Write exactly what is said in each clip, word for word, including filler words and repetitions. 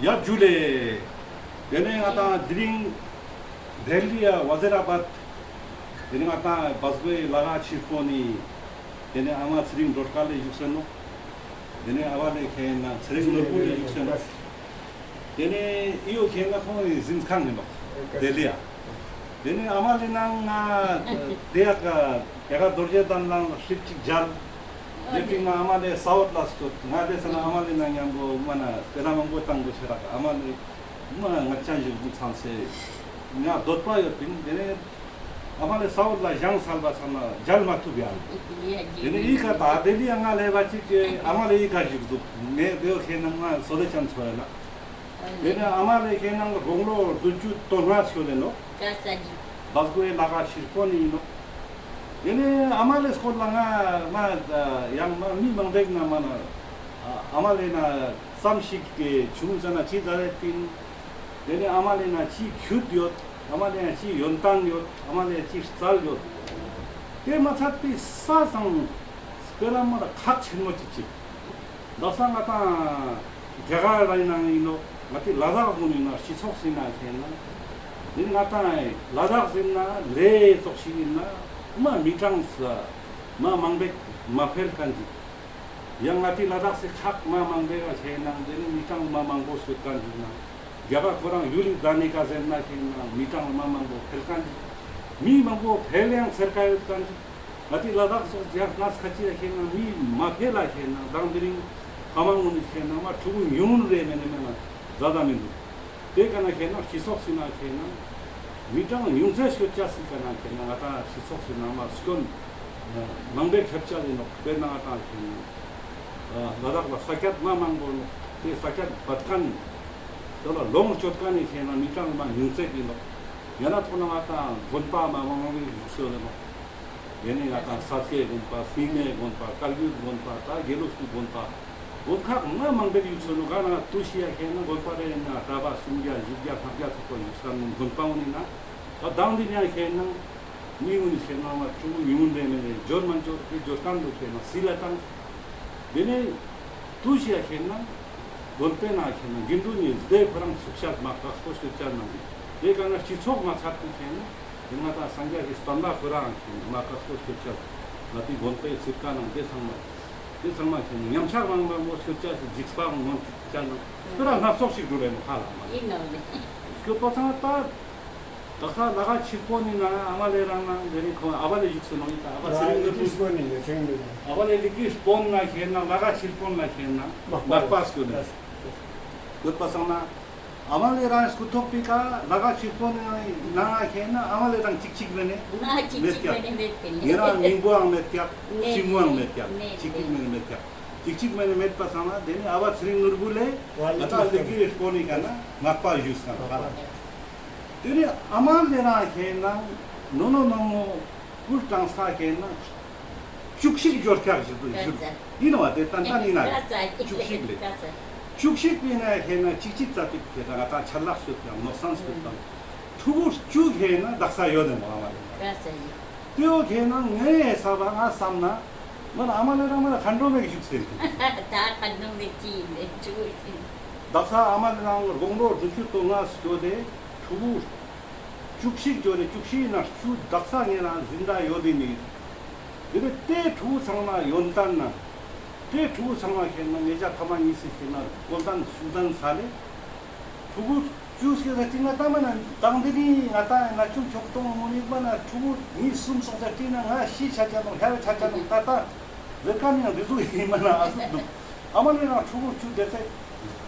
ཡ་ཇུ་ལེ། དེ་ནས་ང་ཏང་དེ་རིང་ལྡི་ལི་ཡ་ཝ་ཛི་ར་བཱད། དེ་ནས་ང་ཏང་བ་སྒོའི་ལ་དྭགས་ཕྱི་པོ་ནི། དེ་ནས་ཨ་མ་ཚེ་རིང་སྒྲོལ་དཀར་ལེ་བཞུགས་སེ་ནོག། དེ་ནས་ཨ་བ་ལེ་ཁེ་ན་ཚེ་རིང་ནོར་བུ་ལེ་བཞུགས་སེ་ནོག། དེ་ནས་ཨི་ཡོ་ཁེ་ན་ཁོང་གི་གཟིམ་ཁང་ཡིན་ནོག། ལྡི་ལི་ཡ། དེ་ནས་ཨ་མ་ལེ་ནང་ང་དེ་ཡག་ག་ཡ་ག་རྡོ་རྗེ་གདན་ལ་ཧྲིབ་ཅིག་མཇལ། དེ་ཏིང་ན་ཨ་མ་ལེ་ས་འོག་ལ་སྐྱོད། ང་དེ་ས་ན་ཨ་མ་ལེ་ནང་མཉམ་པོ་མ་ན་སྤེ་ར་མང་པོ་བཏང་དགོས་ཤེས་རག། ཨ་མ་ལེ་མ་ང་ཅན་ཞིག་འདུག་ཚང་སེ་ང་འདོད་པ་ཡོད་པིན། དེ་ནས་ཨ་མ་ལེ་ས་འོག་ལ་བཞེངས་སལ་བ་ཚང་ན་མཇལ་མ་ཐུབ་ཡང་། དེ་ནས་ཨི་ཀ་ད་ལྡི་ལི་ཡ་ང་ལེ་བ་ཅིག་ཨ་མ་ལེ་ཨི་ཀ་ཞིག་འདུག། ངས་དེ་ཁེ་ན་ང་སོ་དེ་ཅན་ཚོ་ཡ་ལ། དེ་ནས་ཨ་མ་ལེ་ཁེ་ན་དགུང་ལོ་བདུན་ཅུ་དོན་ལྔ་སྐྱོད་དེ་ནོག། བ་སྒོའི་ལ་དྭགས་ཕྱི་པོ་ནི་ཡིན་ནོག། དེ་ནས་ཨ་མ་ལེ་སྐོར་ལ་ང་མ་ཡང་མ་མི་མང་པོ་ན་མ་ན་ཨ་མ་ལེ་ན་ཙམ་ཞིག་གི་ཆུང་ཙ་ན་ཅི་ཛ་རེ་པིན། དེ་ནས་ཨ་མ་ལེ་ན་ཅི་ཁྱུད་ཡོད། ཨ་མ་ལེ་ན་ཅི་ཡོན་ཏན་ཡོད། ཨ་མ་ལེ་ན་ཅི་རྩལ་ཡོད། དེ་མ་ཚད་པའི་ས་སང་སྤེ་ར་མ་ལ་ཁག་ཆེན་མོ་ཅིག་ཅིག། ད་ས་ང་ཏང་རྒྱ་གར་ལ་ཡིན་ན་ཡིན་ནོག། ང་ཏི་ལ་དྭགས་ཀུན་ཡིན་ན་སྤྱི་ཚོགས་ཟིན་ན་ཁེ་ན། དེ་ནི་ང་ཏང་ལ་དྭགས་ཟིན་ན་ལེ་ཙོགས་ཤིག་ཡིན་ན་མ་མི་གྲངས་མ་མང་པོ་མ་འཕེལ་མཁན་ཅིག། ཡང་ང་ཏི་ལ་དྭགས་སི་ཁག་མ་མང་པོ་ཁེ་ན་དེ་ནི་མི་གྲངས་མ་མང་པོ་སྐྱོད་མཁན་ཅིག་ན། རྒྱ་གར་ཁོ་རང་ཡུ་རི་དཱ་ནི་ཀ་ཟེར་ན་ཁེ་ན་མི་གྲངས་མ་མང་པོ་འཕེལ་མཁན་ཅིག། མི་མང་པོ་འཕེལ་ཡང་ཚེར་ཀ་ཡོད་མཁན་ཅིག། ང་ཏི་ལ་དྭགས་སོགས་ཡང་གནས་ཁ་ཅིག་ལ་ཁེ་ན་མི་མ་འཕེལ་ལ་ཁེ་ན་དང་དེ་རིང་ཕ་མ་ངོ་ནི་ཁེ་ན་མ་ཕྲུ་གུ་ཉུང་རེ་མེ་ནེ་མེ་ན་ཛ་དྲག་མི་འདུག། དེ་ཀ་ན་ཁེ་ན་སྤྱི་ཚོགས་སི་ན་ཁེ་ན་མི་གྲངས་ཉུང་ཚད་སྐྱོད་ཅེས་སི་ཀ་ན་ཁེ་ན་ང་ཏང་སྤྱི་ཚོགས་སི་ན་མ་སྐྱོན་མང་པོ་ཁྱབ་ཆ་ཡིན་ནོག། དཔེར་ན་ང་ཏང་ཁེ་ན་ལ་དྭགས་ལ་ས་ཀྱད་མ་མང་པོ་ནོག། དེ་ས་ཀྱད་བད་མཁན་དེ་ལ་ལོངས་སྤྱོད་མཁན་ནི་ཁེ་ན་མི་གྲངས་མ་ཉུང་ཚད་ཡིན་ནོག། ཡང་ན་ཐོག་ན་ང་ཏང་དགོན་པ་མ་མང་པོ་བཞུགས་སེ་ཡོད་ནོག། དེ་ནས་ང་ཏང་ས་སྐྱའི་དགོན་པ། སྙིང་གའི་དགོན་པ། བཀའ་བརྒྱུད་དགོན་པ། ད་དགེ་ལུགས་ཀྱི་དགོན་པ། དགོན་ཁག་མ་མང་པོ་བཞུགས་སེ་ནོག། ག་ན་དུ་ཤི་ཡ་ཁེ་ན་དགོན་པ་རེ་ཡིན་ན་གྲྭ་པ་སུམ་བརྒྱ་བཞི་བརྒྱ་ལྔ་བརྒྱ་ཚོགས་པ་བཞུགས་ས་ནི་དགོན་པ་འོ་ནི་ན། ད་དང་དེ་ཡང་ཁེ་ན་མི་འོ་ནི་ཁེ་ན་མ་ཕྲུ་གུ་ཉུང་འདྲེ་མེ་ནེ་འབྱོར་མ་འབྱོར་དེ་འབྱོར་མཁན་དུ་ཁེ་ན་སི་ལ་དང་། དེ་ནས་དུ་ཤི་ཡ་ཁེ་ན་དགོན་པའི་ནང་ཁེ་ན་དགེ་འདུན་ནི་སྡེ་ཁོ་རང་ཚུགས་ཤ་མ་ཁག་པོ་སྐྱོད་ཆ་ནང་དེ་ཀ་ན་སྤྱི་ཚོགས་མ་ཚར་དུ་ཁེ་ན་དེ་ང་ཏང་སངས་རྒྱས་ཀྱི་བསྟན་པ་ཁོ་རང་ཁེ་ན་མ་ཁག་པོ་སྐྱོད་ཆ། ང་ཏི་དགོན་པའི་ཚིར་ཀ་ནང་དེ་ཚང་མ་དེ་ཚང་མ་ཁེ་ན་ཉམས་ཆག་མང་མང་པོ་སྐྱོད་ཆ་སི་འཇིགས་པ་མང་ཆ་ནང་སྤེ་ར་སྣ་ཚོགས་ཤིག་འགྲོ་རེ་མོ་ཧ་ལ་མ་ཡིན་ནོག་ལེ། སྐྱོད་པ་ཚང་ད། ད་ཁ་ལ་དྭགས་ཕྱི་པོ་ནི་ན་ཨ་མ་ལེ་རང་ན་དེ་ནི་ཁོང་ཨ་བ་ལེ་བཞུགས་སེ་ནོག་ཡིན་ད་ཨ་བ་ཚེ་རིང་ནོར་བུ། ཨ་བ་ལེ་ལི་ཀི་སྤོན་ན་ཁེ་ན་ལ་དྭགས་ཕྱི་པོ་ན་ཁེ་ན་མག་པ་སྐྱོད་ནས་སྐྱོད་པ་སང་ན་ཨ་མ་ལེ་རང་སྐུ་ཐོག་པི་ཀ་ལ་དྭགས་ཕྱི་པོ་ནི་ན་ཁེ་ན་ཨ་མ་ལེ་རང་ཅིག་ཅིག་མེ་ནེ་མེད་ཀྱག། ངེ་རང་མིང་པོའང་མེད་ཀྱག། ཤིང་མོའང་མེད་ཀྱག། ཅིག་ཅིག་མེ་ནེ་མེད་ཀྱག། ཅིག་ཅིག་མེ་ནེ་མེད་པ་སང་ན་དེ་ནི་ཨ་བ་ཚེ་རིང་ནོར་བུ་ལེ་ལ་དྭགས་ལི་ཀི་སྤོན་ནི་ཀ་ན་མག་པ་བཞུགས་སེ་ནོག་ཧ་ལ། དེ་ནས་ཨ་མ་ལེ་རང་ཁེ་ན་ནོ་ནོ་ནོ་མོ་སྐུ་བལྟམས་ས་ཁེ་ན་བཅུ་གཅིག་འབྱོར་ཁག་ཞིག་ཏུ་བཞུགས་ཡིན་ནོག་བ། དེ་ཏན་ཏན་ཡིན་ན་བཅུ་གཅིག་ལེ། བཅུ་གཅིག་པའི་ན་ཁེ་ན་གཅིག་གཅིག་ཙ་པིག་ཁེ་ན་ང་ཏང་ཆ་ལག་སོད་ཀྱང་ནོག་སང་སོད་ཀྱང་ཕྲུ་གུ་བཅུ་ཁེ་ན་དག་ས་ཡོད་དེ་མོ་ཨ་མ་ལེ། དེའོ་ཁེ་ན་ངའི་ས་བ་ང་བསམ་ན། མ་ན་ཨ་མ་ལེ་རང་མ་ན་མཁའ་འགྲོ་མའི་བཞུགས་སེ་ཡིན། ད་མཁའ་འགྲོ་མའི་ཅི་ཡིན་ལེ་ཅུ་ཡིན། དག་ས་ཨ་མ་ལེ་རང་དགུང་ལོ་བདུན་ཅུ་དོན་ལྔ་སྐྱོད་དེ་ཕྲུ་གུ་བཅུ་གཅིག་འབྱོར་ཏེ་བཅུ་གཅིག་ན་བཅུ་དག་ས་ངེ་རང་ཟིན་ད་ཡོད་དེ་ནི། དེ་ནི་དེ་ཕྲུ་གུ་ཚང་མ་ཡོན་ཏན་ན། དེ་ཕྲུ་གུ་ཚང་མ་ཁེ་ན་ངེ་ཅག་ཕ་མ་གཉིས་སི་ཁེ་ན་དགོན་པ་ནི་སུ་དན་ས་ལེ། ཕྲུ་གུ་བཅུ་སྐྱེ་ས་ཅིག་ན་ད་མ་ན་དང་དེ་ནི་ང་ཏང་ན་ཆུང་ཆོག་གཏོང་མོ་ནི་མ་ན་ཕྲུ་གུ་གཉིས་གསུམ་སོང་ས་ཅིག་ན་ང་ཤི་ཆ་ཆ་ནོག་ཧེ་ར་ཆ་ཆ་ནོག་ད་ད་ཟེར་ཁ་ནི་ཡང་དེ་ཟུག་ཡིན་མ་ན་ཨ་ཟུག་འདུག། ཨ་མ་ལེ་རང་ཕྲུ་གུ་བཅུ་དེ་ཚེ་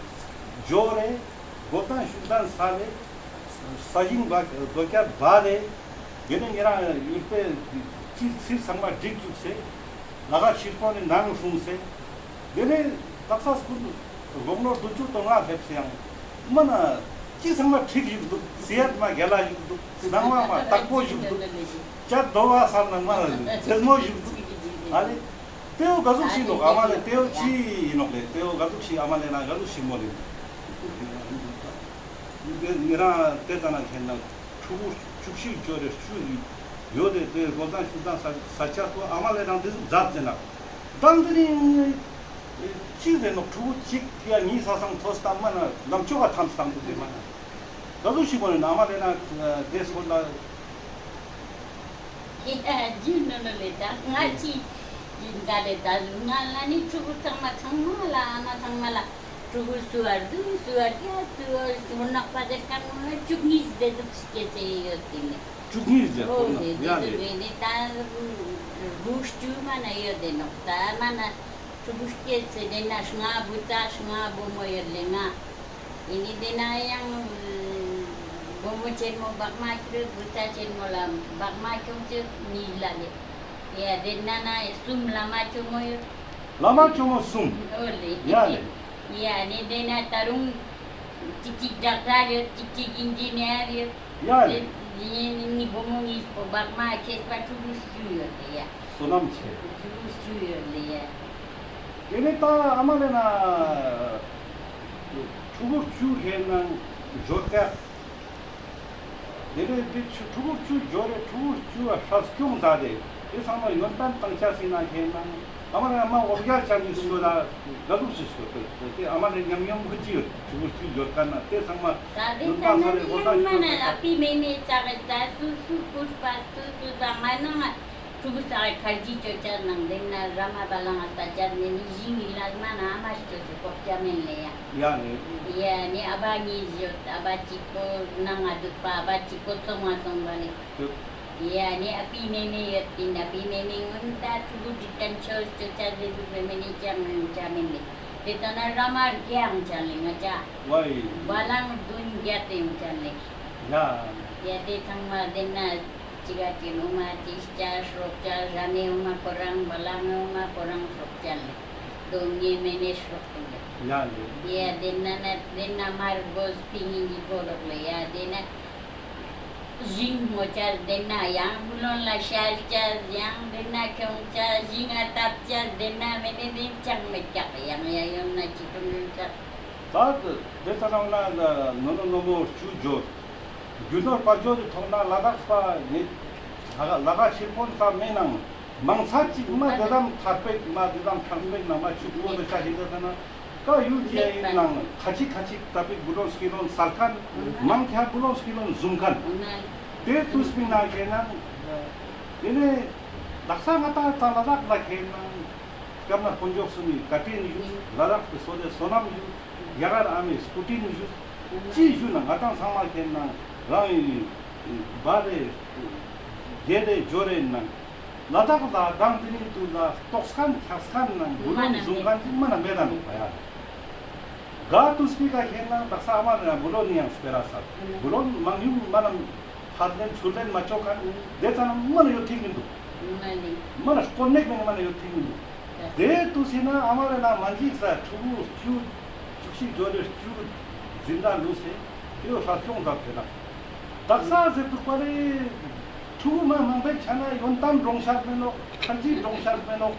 འབྱོར་རེ་དགོན་པ་ནི་སུ་དན་ས་ལེ་ས་ཞིང་བ་རྡོ་སྐྱ་བ་རེ་དེ་ནི་ངེ་རང་ཡུལ་པའི་ཅི་ཚིག་ཚང་མ་སྒྲིག་བཅུག་སེ་ལ་དྭགས་ཕྱི་པོ་ནི་ནང་སྲུང་སེ། དེ་ནས་དག་ས་སྐུ་དགུང་ལོ་བདུན་ཅུ་དོན་ལྔ་སླེབས་སེ་ཡང་མ་ན་ཅི་ཚང་མ་འགྲིག་བཞུགས་འདུག། ཟེ་ཡད་མ་རྒྱལ་ལ་བཞུགས་འདུག། སྣང་བ་མ་དག་པོ་བཞུགས་འདུག། སྐྱ་རྡོ་བ་སར་ན་མ་ན་མཛེས་མོ་བཞུགས་འདུག། ཨ་ལེ་དེའོ་ག་ཟུག་ཤིག་ནོག་ཨ་མ་ལེ་དེའོ་ཅི་ཡིན་ནོག་ལེ་དེའོ་ག་ཟུག་ཤིག་ཨ་མ་ལེ་ན་ག་ཟུག་ཤིག་མོ་ལེ། ངེ་རང་དེ་ཙ་ན་ཁེ་ན་ཕྲུ་གུ་བཅུ་གཅིག་འབྱོར་རེ་བཅུ་ཡོད་དེ་དེ་དགོན་པ་ནི་སུ་དན་ས་ས་ཆ་ཐོ་ཨ་མ་ལེ་རང་དེ་ཟུག་མཛད་ཟེར་ན་དང་དེ་རིང་ ཅི་ཟེར་ནོག་ཕྲུ་གུ་ཅིག་ཡ་ཉིས་ས་སང་ཐོས་ཏམ་མ་ན་ལམ་ཅོག་ག་ཐམས་ཏམ་དུ་དེ་མ་ན། ད་དུ་ཞིག་པོ་ནི་ན་མ་དེ་ན་དེ་སོ་ལ། ཡ་ཇི་ནོ་ནོ་ལེ་ད་ང་ཅི་ཡིན་ད་ལེ་ད་ང་ལ་ནི་ཕྲུ་གུ་ཚང་མ་ཚང་མ་ལ་ཨ་མ་ཚང་མ་ལ་ཕྲུ་གུ་སུ་བར་དུ་སུ་བར་ཡ་སུ་བར་སུ་ནག་པ་དེ་ཀ་ནོ་ན་བཅུ་གཉིས་དེ་དུ་སྐྱེ་ཚེ་ཡོད་དེ་ནི། བཅུ་གཉིས་ཟེར་ཨོ་ཁོ་ན་ནི་ཡ་དེ་ལེ། དུ་ནི་ད་དགུ་བཅུ་མ་ན་ཡོད་དེ་ནོག་ད་མ་ན་ཕྲུ་གུ་སྐྱེ་ཚེ་དེ་ན་ལྔ་བུ་ཚ་ལྔ་བུ་མོ་ཡོད་ལེ་ལྔ། ཨེ་ནི་དེ་ན་ཡང་བུ་མོ་ཆེན་མོ་བག་མ་ཁྱོད་བུ་ཚ་ཆེན་མོ་ལ་བག་མ་ཁྱོད་ཚོད་གཉིས་ལ་ལེ། ཡ་དེ་ན་ན་གསུམ་བླ་མ་ཆོ་མོ་ཡོད། བླ་མ་ཆོ་མོ་གསུམ། ཨོ་ལེ། ཡ་ལེ། ཡ་ནི་དེ་ན་ད་རུང་ཅིག་ཅིག་ཌོག་ཊར་ཡོད་ཅིག་ཅིག་ཨིན་ཇི་ནི་ཡར་ཡོད། ཡ་ལེ། དེ་ནི་བུ་མོ་གཉིས་པོ་བག་མ་ཁྱེད་པ་ཕྲུ་གུ་བཅུ་ཡོད་ལེ་ཡ། བསོད་ནམས་ཆེ། ཕྲུ་གུ་བཅུ་ཡོད་ལེ་ཡ། དེ་ནས་ད་ཨ་མ་ལེ་ན་ཕྲུ་གུ་བཅུ་ཁེ་ནང་འབྱོར་ཀ། དེ་ནས་དེ་ཕྲུ་གུ་བཅུ་འབྱོར་རེ་ཕྲུ་གུ་བཅུ་ཧྲ་སྐྱོང་ཟ་དེ་དེ་ཚང་མ་ཡོན་ཏན་བཏང་ཆ་སྲིད་ན་ཁེ་ནང་ཨ་མ་ལེ་ན་མ་འོ་བརྒྱལ་ཆ་མི་སོ་ད་ག་ཟུག་ཞིག་སོ་དེ་ཨ་མ་ལེ་ཉམས་མྱོང་གི་ཅི་ཡོད་ཕྲུ་གུ་བཅུ་འབྱོར་ཀ་ན་དེ་ཚང་མ་ད་དེ་ཡོན་ཏན་ས་རེ་འོ་ད་ཡོད་ན་ཨ་པི་མེ་མེ་ཙག་གི་ད་སུ་སུ་སྐུར་པ་སུ་སུ་ད་མ་ནང་ཕྲུ་གུ་ས་ཁར་ཇི་ཅོ་ཅར་ནང་དེ་ན་ར་མ་བ་ལང་ང་ལྟ་ཅར་ནེ་ནི་ཞིང་ངི་ལ་མ་ན་ཨ་མ་ཞིག་ཅོ་ཅེ་ལྐོག་ཅ་མེན་ལེ་ཡ། ཡ་ནི། ཡ་ནི་ཨ་བ་གཉིས་ཡོད། ཨ་བ་གཅིག་པོ་ནང་ང་འདུག་པ་ཨ་བ་གཅིག་པོ་ཚོང་ང་སོང་བ་ལེ། ཡ་ནི་ཨ་པི་མེ་མེ་ཡོད་པིན། ཨ་པི་མེ་མེ་སྔོན་ད་ཕྲུ་གུ་འདི་ཏན་ཆོས་ཅོ་ཅ་ཟེར་འདུག་པེ་མེ་ནི་ཅང་ཅ་མེན་ལེ། དེ་ལྟ་ན་ར་མ་རྒྱ་ཡང་ཅ་ལེ་ང་ཅ། ཝའི། བ་ལང་བདུན་བརྒྱད་དེ་ཡང་ཅ་ལེ། ཡ། ཡ་དེ་ཚང་མ་དེ་ན། ཅི་ག་ཅི་ནོ་མ་ཅི་ཅ་སྲོག་ཅ་ར་མེ་འོ་མ་ཁོ་རང་བ་ལང་འོ་མ་ཁོ་རང་སྲོག་ཅ་ལེ། དོ་ངེ་མེ་ནེ་སྲོག་ཏུ་ལེ། ཡ་ལེ། ཡ་དེ་ན་ན་དེ་ན་མར་བོས་པིང་ཨིན་གི་གོ་ལོག་ལེ་ཡ་དེ་ན། ཞིང་མོ་ཅ་དེ་ན་ཡང་བུ་ལོན་ལ་ཤར་ཅ་ཡང་དེ་ན་ཁྱོང་ཅ་ཞིང་ང་བཏབ་ཅ་དེ་ན་མེ་ནེ་དེ་ཅང་མེད་ཀྱག་ཡང་ཡ་ཡོང་ན་ཅི་ཀུན་ཡོང་ཅ། ད་དེ་ཚ་ནང་ན་ནོ་ནོ་ནོ་མོ་ཆུ་འབྱོར། རྒྱུ་ནོར་དཔལ་འབྱོར་གྱི་ཐོག་ན་ལ་དྭགས་པ་ནི་ལ་དྭགས་ཕྱིར་འཁོར་ས་མེད་ནང་མང་ཚ་ཅིག་མ་དེ་དམ་ཐར་པེག་མ་དེ་དམ་ཐར་པེག་ནང་མ་ཆུ་བོ་དེ་ཤ་ཞིག་དེ་ན་ཀ་ཡུལ་གྱི་ཡིན་ནང་ཁ་ཅིག་ཁ་ཅིག་ད་པིག་བུ་ལོན་སྐྱི་ལོན་སལ་ཁན་མང་ཁྱ་བུ་ལོན་སྐྱི་ལོན་ཟུམ་ཁན་དེ་དུས་པིག་ནང་ཁེ་ནང་དེ་ནས་དག་ས་ང་ད་ད་ལ་དྭགས་ལ་ཁེ་ནང་སྐྱབས་གནས་དཀོན་མཆོག་གསུམ་གྱི་བཀའ་དྲིན་ཞུ། ལ་དྭགས་ཀྱི་སོ་སོའི་བསོད་ནམས་ཞུ། རྒྱ་གར་ཨ་མའི་སྐུ་དྲིན་ཞུ། ཅི་ཞུ་ན་ང་ཏང་ཚང་མ་ཁེ་ནང་རང་ཡི་བ་རེ་རྒྱལ་རེ་འབྱོར་རེ་ནང་ལ་དྭགས་ལ་དང་དེ་རིང་དུ་ལ་ལྟོགས་ཁན་ཆགས་ཁན་ནང་བུ་ལོན་ཟུམ་ཁན་ཅིག་མ་ན་མེད་ད་ནོག་པ་ཡ། ག་དུས་པིག་ག་ཁེ་ནང་དག་ས་ཨ་མ་ན་བུ་ལོན་ནི་ཡང་སྤེ་ར་ས་བུ་ལོན་མང་ཡུམ་མ་ན་ཕར་ལེན་ཚུར་ལེན་མ་ཆོག་ཁན་དེ་ཙ་ན་མ་ན་ཡོད་ཐིག་མི་འདུག་མ་ན་སྐོར་ནེག་མེན་མ་ན་ཡོད་ཐིག་མི་འདུག་དེ་དུས་སི་ན་ཨ་མ་རེ་ན་མ་འཇིག་ས་ཕྲུ་གུ་བཅུ་བཅུ་ཞིག་འབྱོར་རེ་བཅུ་འཛིན་གྲྭ་ལུས་སེ་དེ་བོ་ཧྲ་ཅོང་ཛབ་ཟེར་ན་དག་ས་ཟེར་འདུག་པ་རེ། ཕྲུ་གུ་མ་མང་པོའི་ཆ་ན་ཡོན་ཏན་འགྲོང་ཤར་མེ་ནོག་ཁར་ཇི་འགྲོང་ཤར་མེ་ནོག་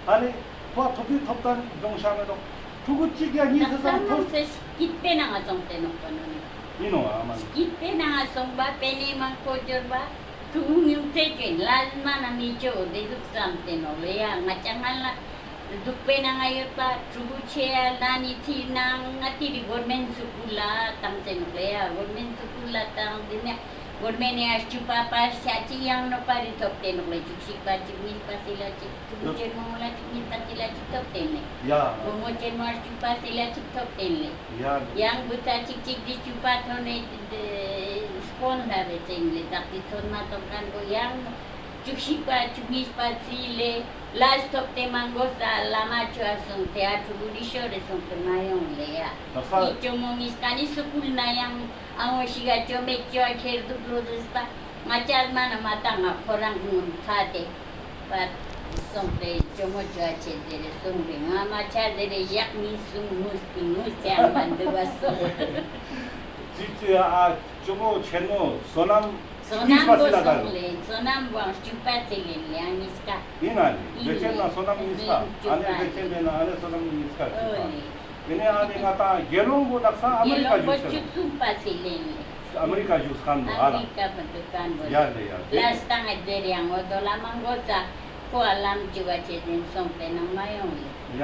ཨ་རེ་ཁོ་ཐོབ་དུས་ཐོབ་ཐང་འགྲོང་ཤར་མེ་ནོག་ཕྲུ་གུ་གཅིག་ཡ་གཉིས་ཟེར་ཙམ་ཐོབ། སྐྱིད་པའི་ནང་ང་སོང་སྟེ་ནོག་པ་ནོ་ནི། ཡིན་ནོ་ཨ་མ་ནི། སྐྱིད་པའི་ནང་ང་སོང་པ་པེ་ནེ་མང་པོ་འབྱོར་པ། ཕྲུ་གུ་ཉུང་ཙེ་ཅན་ལ་མ་ན་མི་ཅོ་བདེ་སྡུག་བསམ་སྟེ་ནོག་ལེ་ཡ། ང་ཅ་ང་ལ་སྡུག་པའི་ནང་ང་ཡོད་པ་ཕྲུ་གུ་ཆེ་ཡ་ལ་ནི་ཚིར་ནང་ང་ཏི་རི་གོར་མེན་སུ་ཀུལ་ལ་བཏང་ཙེ་ནོག་ལེ་ཡ། གོར་མེན་སུ་ཀུལ་ལ་བཏང་དེ་ནས་གོར་མེན་ཡ་སྐྱུ་པ་པ་ཤ་ཅིག་ཡང་ནོ་པ་རི་ཐོབ་སྟེ་ནོག་ལེ། བཅུ་གཅིག་པ་བཅུ་གཉིས་པ་སི་ལ་ཅིག་ཕྲུ་གུ་ཆེན་མོ་ལ་བཅུ་གཉིས་པ་སི་ལ་ཅིག་ཐོབ་སྟེ་ནེ། ཡ། བུ་མོ་ཆེན་མོ་བཅུ་པ་སི་ལ་ཅིག་ཐོབ་སྟེ་ནེ། ཡ། ཡང་བུ་ཚ་གཅིག་གཅིག་དེ་བཅུ་པ་ཐོན་ནེ་སྤོན་ལ་བེ་ཙེ་ནེ་ལེ་དག་དེ་ཐོན་མ་ཐོན་ཁན་བོ་ཡང་བཅུ་གཅིག་པ་བཅུ་གཉིས་པ་སི་ལེ་ལས་ཐོབ་སྟེ་མ་གོ་ས་བླ་མ་ཆོ་སོང་སྟེ་ཨ་ཕྲུ་གུ་རི་ཤོ་རེ་སོང་སྟེ་མ་ཡོང་ལེ་ཡ། ད་ས་ནི་ཅོ་མོ་ངིས་ཀ་ནི་སུ་ཀུལ་ན་ཡང་ཨ་བོ་ཞིག་ག་ཅོ་མེད་ཅོ་ཁྱེར་འདུག་ལོ་ཟེར་པ། ང་ཅག་མ་ན་མ་ཏང་ང་ཁོ་རང་ངུན་ཁ་ཏེ་པ་སོང་སྟེ་ཅོ་མོ་ཅོ་ཨ་ཆེ་དེ་རེ་སོང་སྟེ་ང་མ་ཆ་དེ་རེ་ཞག་གཉིས་སུང་ངུས་ཏེ་ངུས་ཏེ་ཨ་མ་འདི་བ་སོང་། ཅི་ཅི་ཨ་ཅོ་མོ་ཆེན་མོ་བསོད་ནམས་བསོད་ནམས་པོ་སོང་ལེ། བསོད་ནམས་བོ་བཅུ་པ་ཚེ་ལེན་ལེ་ཨ་ཉིས་ཀ་ཡིན་ན་ལེ། ཡིན་ལེ། བཅོ་ལྔ་པ་སོ་ནམ་གཉིས་ཀ། ཨ་ནེ་བཅོ་ལྔ་པ་ལེ་ན་ཨ་ནེ་སོ་ནམ་གཉིས་ཀ་ཨོ་ལེ། དེ་ནས་ཨ་ནེ་ང་ཏང་དགེ་སློང་པོ་དག་ས་ཨ་མི་རི་ཀ་བཞུགས་ས་རེད། དགེ་སློང་པོ་བཅུ་གསུམ་པ་སི་ལེན་ལེ། ཨ་མི་རི་ཀ་བཞུགས་ཁན་པོ་ཨ་ཨ་ར། མི་རི་ཀ་བ་འདུག་ཁན་པོ་ཡ་ལེ་ཡ་ལེ། ལས་དང་ཨ་དེ་རེ་ཡང་འོ་དོ་ལ་མང་གོ་ས་ཁོ་ཨ་ལམ་ཅི་བ་ཆེ་དེན་སོང་སྟེ་ནང་མ་ཡོང་ལེ། ཡ།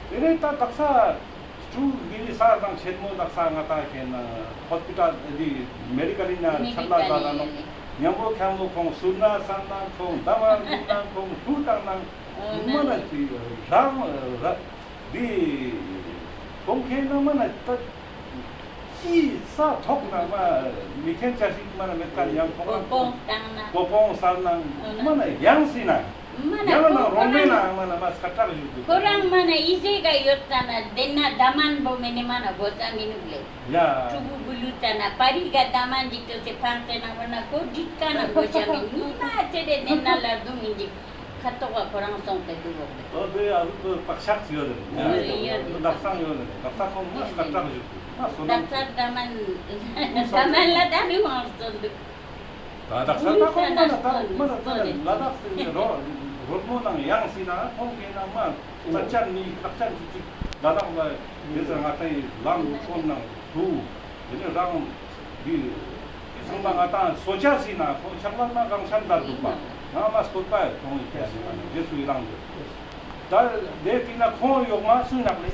དེ་ནས་ད་དག་ས་ཆུ་མི་ནི་ས་དང་ཆེན་མོ་དག་ས་ང་ཏང་ཁེན་ཧོས་པི་ཏལ་འདི་མེ་ཌི་ཀལ་ན་ཆག་ལ་ད་ལ་ནོ། མཉམ་པོ་ཁྱམ་པོ་ཁོང་སུར་ན་སར་ན་ཁོང་ད་མ་ན་ཁོང་ལུ་ཏང་ན་མ་ན་དེ་རང་ར་འདི་ཁོང་ཁེན་ན་མ་ན་ད་ཅི་ས་ཐོག་ན་མ་མི་ཁེན་ཅ་ཞིག་མ་ན་མེད་ཀ་ཡང་ཁོང་ལ་ཀོ་པོང་ས་ན་མ་ན་ཡང་སི་ན། མ་ན་ཡང་ན་ཁོ་རོ་མེ་ན་མ་ན་མ་སྐད་གྲགས་ཞུ་དུ། ཁོ་རང་མ་ན་ཨི་ཟེ་ག་ཡོད་ཙ་ན་དེ་ན་ད་མན་བོ་མེ་ནེ་མ་ན་གོ་ས་མི་ནུག་ལེ། ཡ། ཕྲུ་གུ་གུ་ལུ་ཙ་ན་པ་རི་ག་ད་མན་ཅིག་ཏོ་སེ་ཕང་ཙེ་ན་མ་ན་ཁོ་འདྲིད་ཀ་ན་གོ་ཤ་མེ་ནི་མ་ཙེ་དེ་དེ་ན་ལ་རྡུང་ཨིན་ཅིག་ཁ་ཐོག་ག་ཁོ་རང་སོང་སྟེ་འདུག་གོ་ལེ། ཨོ་དེ་ཨ་ཟུག་པག་ཤག་ཡོད་ལེ། ཡོད་ལེ། ལག་སང་ཡོད་ལེ། ལག་ས་ཁོང་མ་སྐད་གྲགས་ཞུ་དུ། མ་སོ་ན་ལག་ས་ད་མན་ད་མན་ལ་ད་རུ་ཧང་སོ་འདུག། ད་དག་ས་ད་ཁོང་མ་ན་ད་མ་ན་ད་ལ་དྭགས་སི་རོ་རོལ་མོ་ནང་ཡང་སི་ན་ཁོང་གི་ན་མ་ཙ་ཅན་ནི་དག་ཅན་ཅིག་ཅིག་ལ་དྭགས་ལ་དེ་ཚེ་ང་ཏང་ཡི་ལམ་ཁོང་ནང་དུ་དེ་ནི་རང་འདི་ཚང་མ་ང་ཏང་སོ་ཆ་སི་ན་ཁོང་ཆག་ལ་མ་གང་ཤན་ད་འདུག་པ། ང་མ་སྟོད་པ་ཁོང་ཡི་ཁྱེར་སི་ན་རྗེས་སུ་ཡི་རང་འདུག། ད་དེ་དེ་ན་ཁོང་ཡོག་མ་སུ་ནག་ལེ།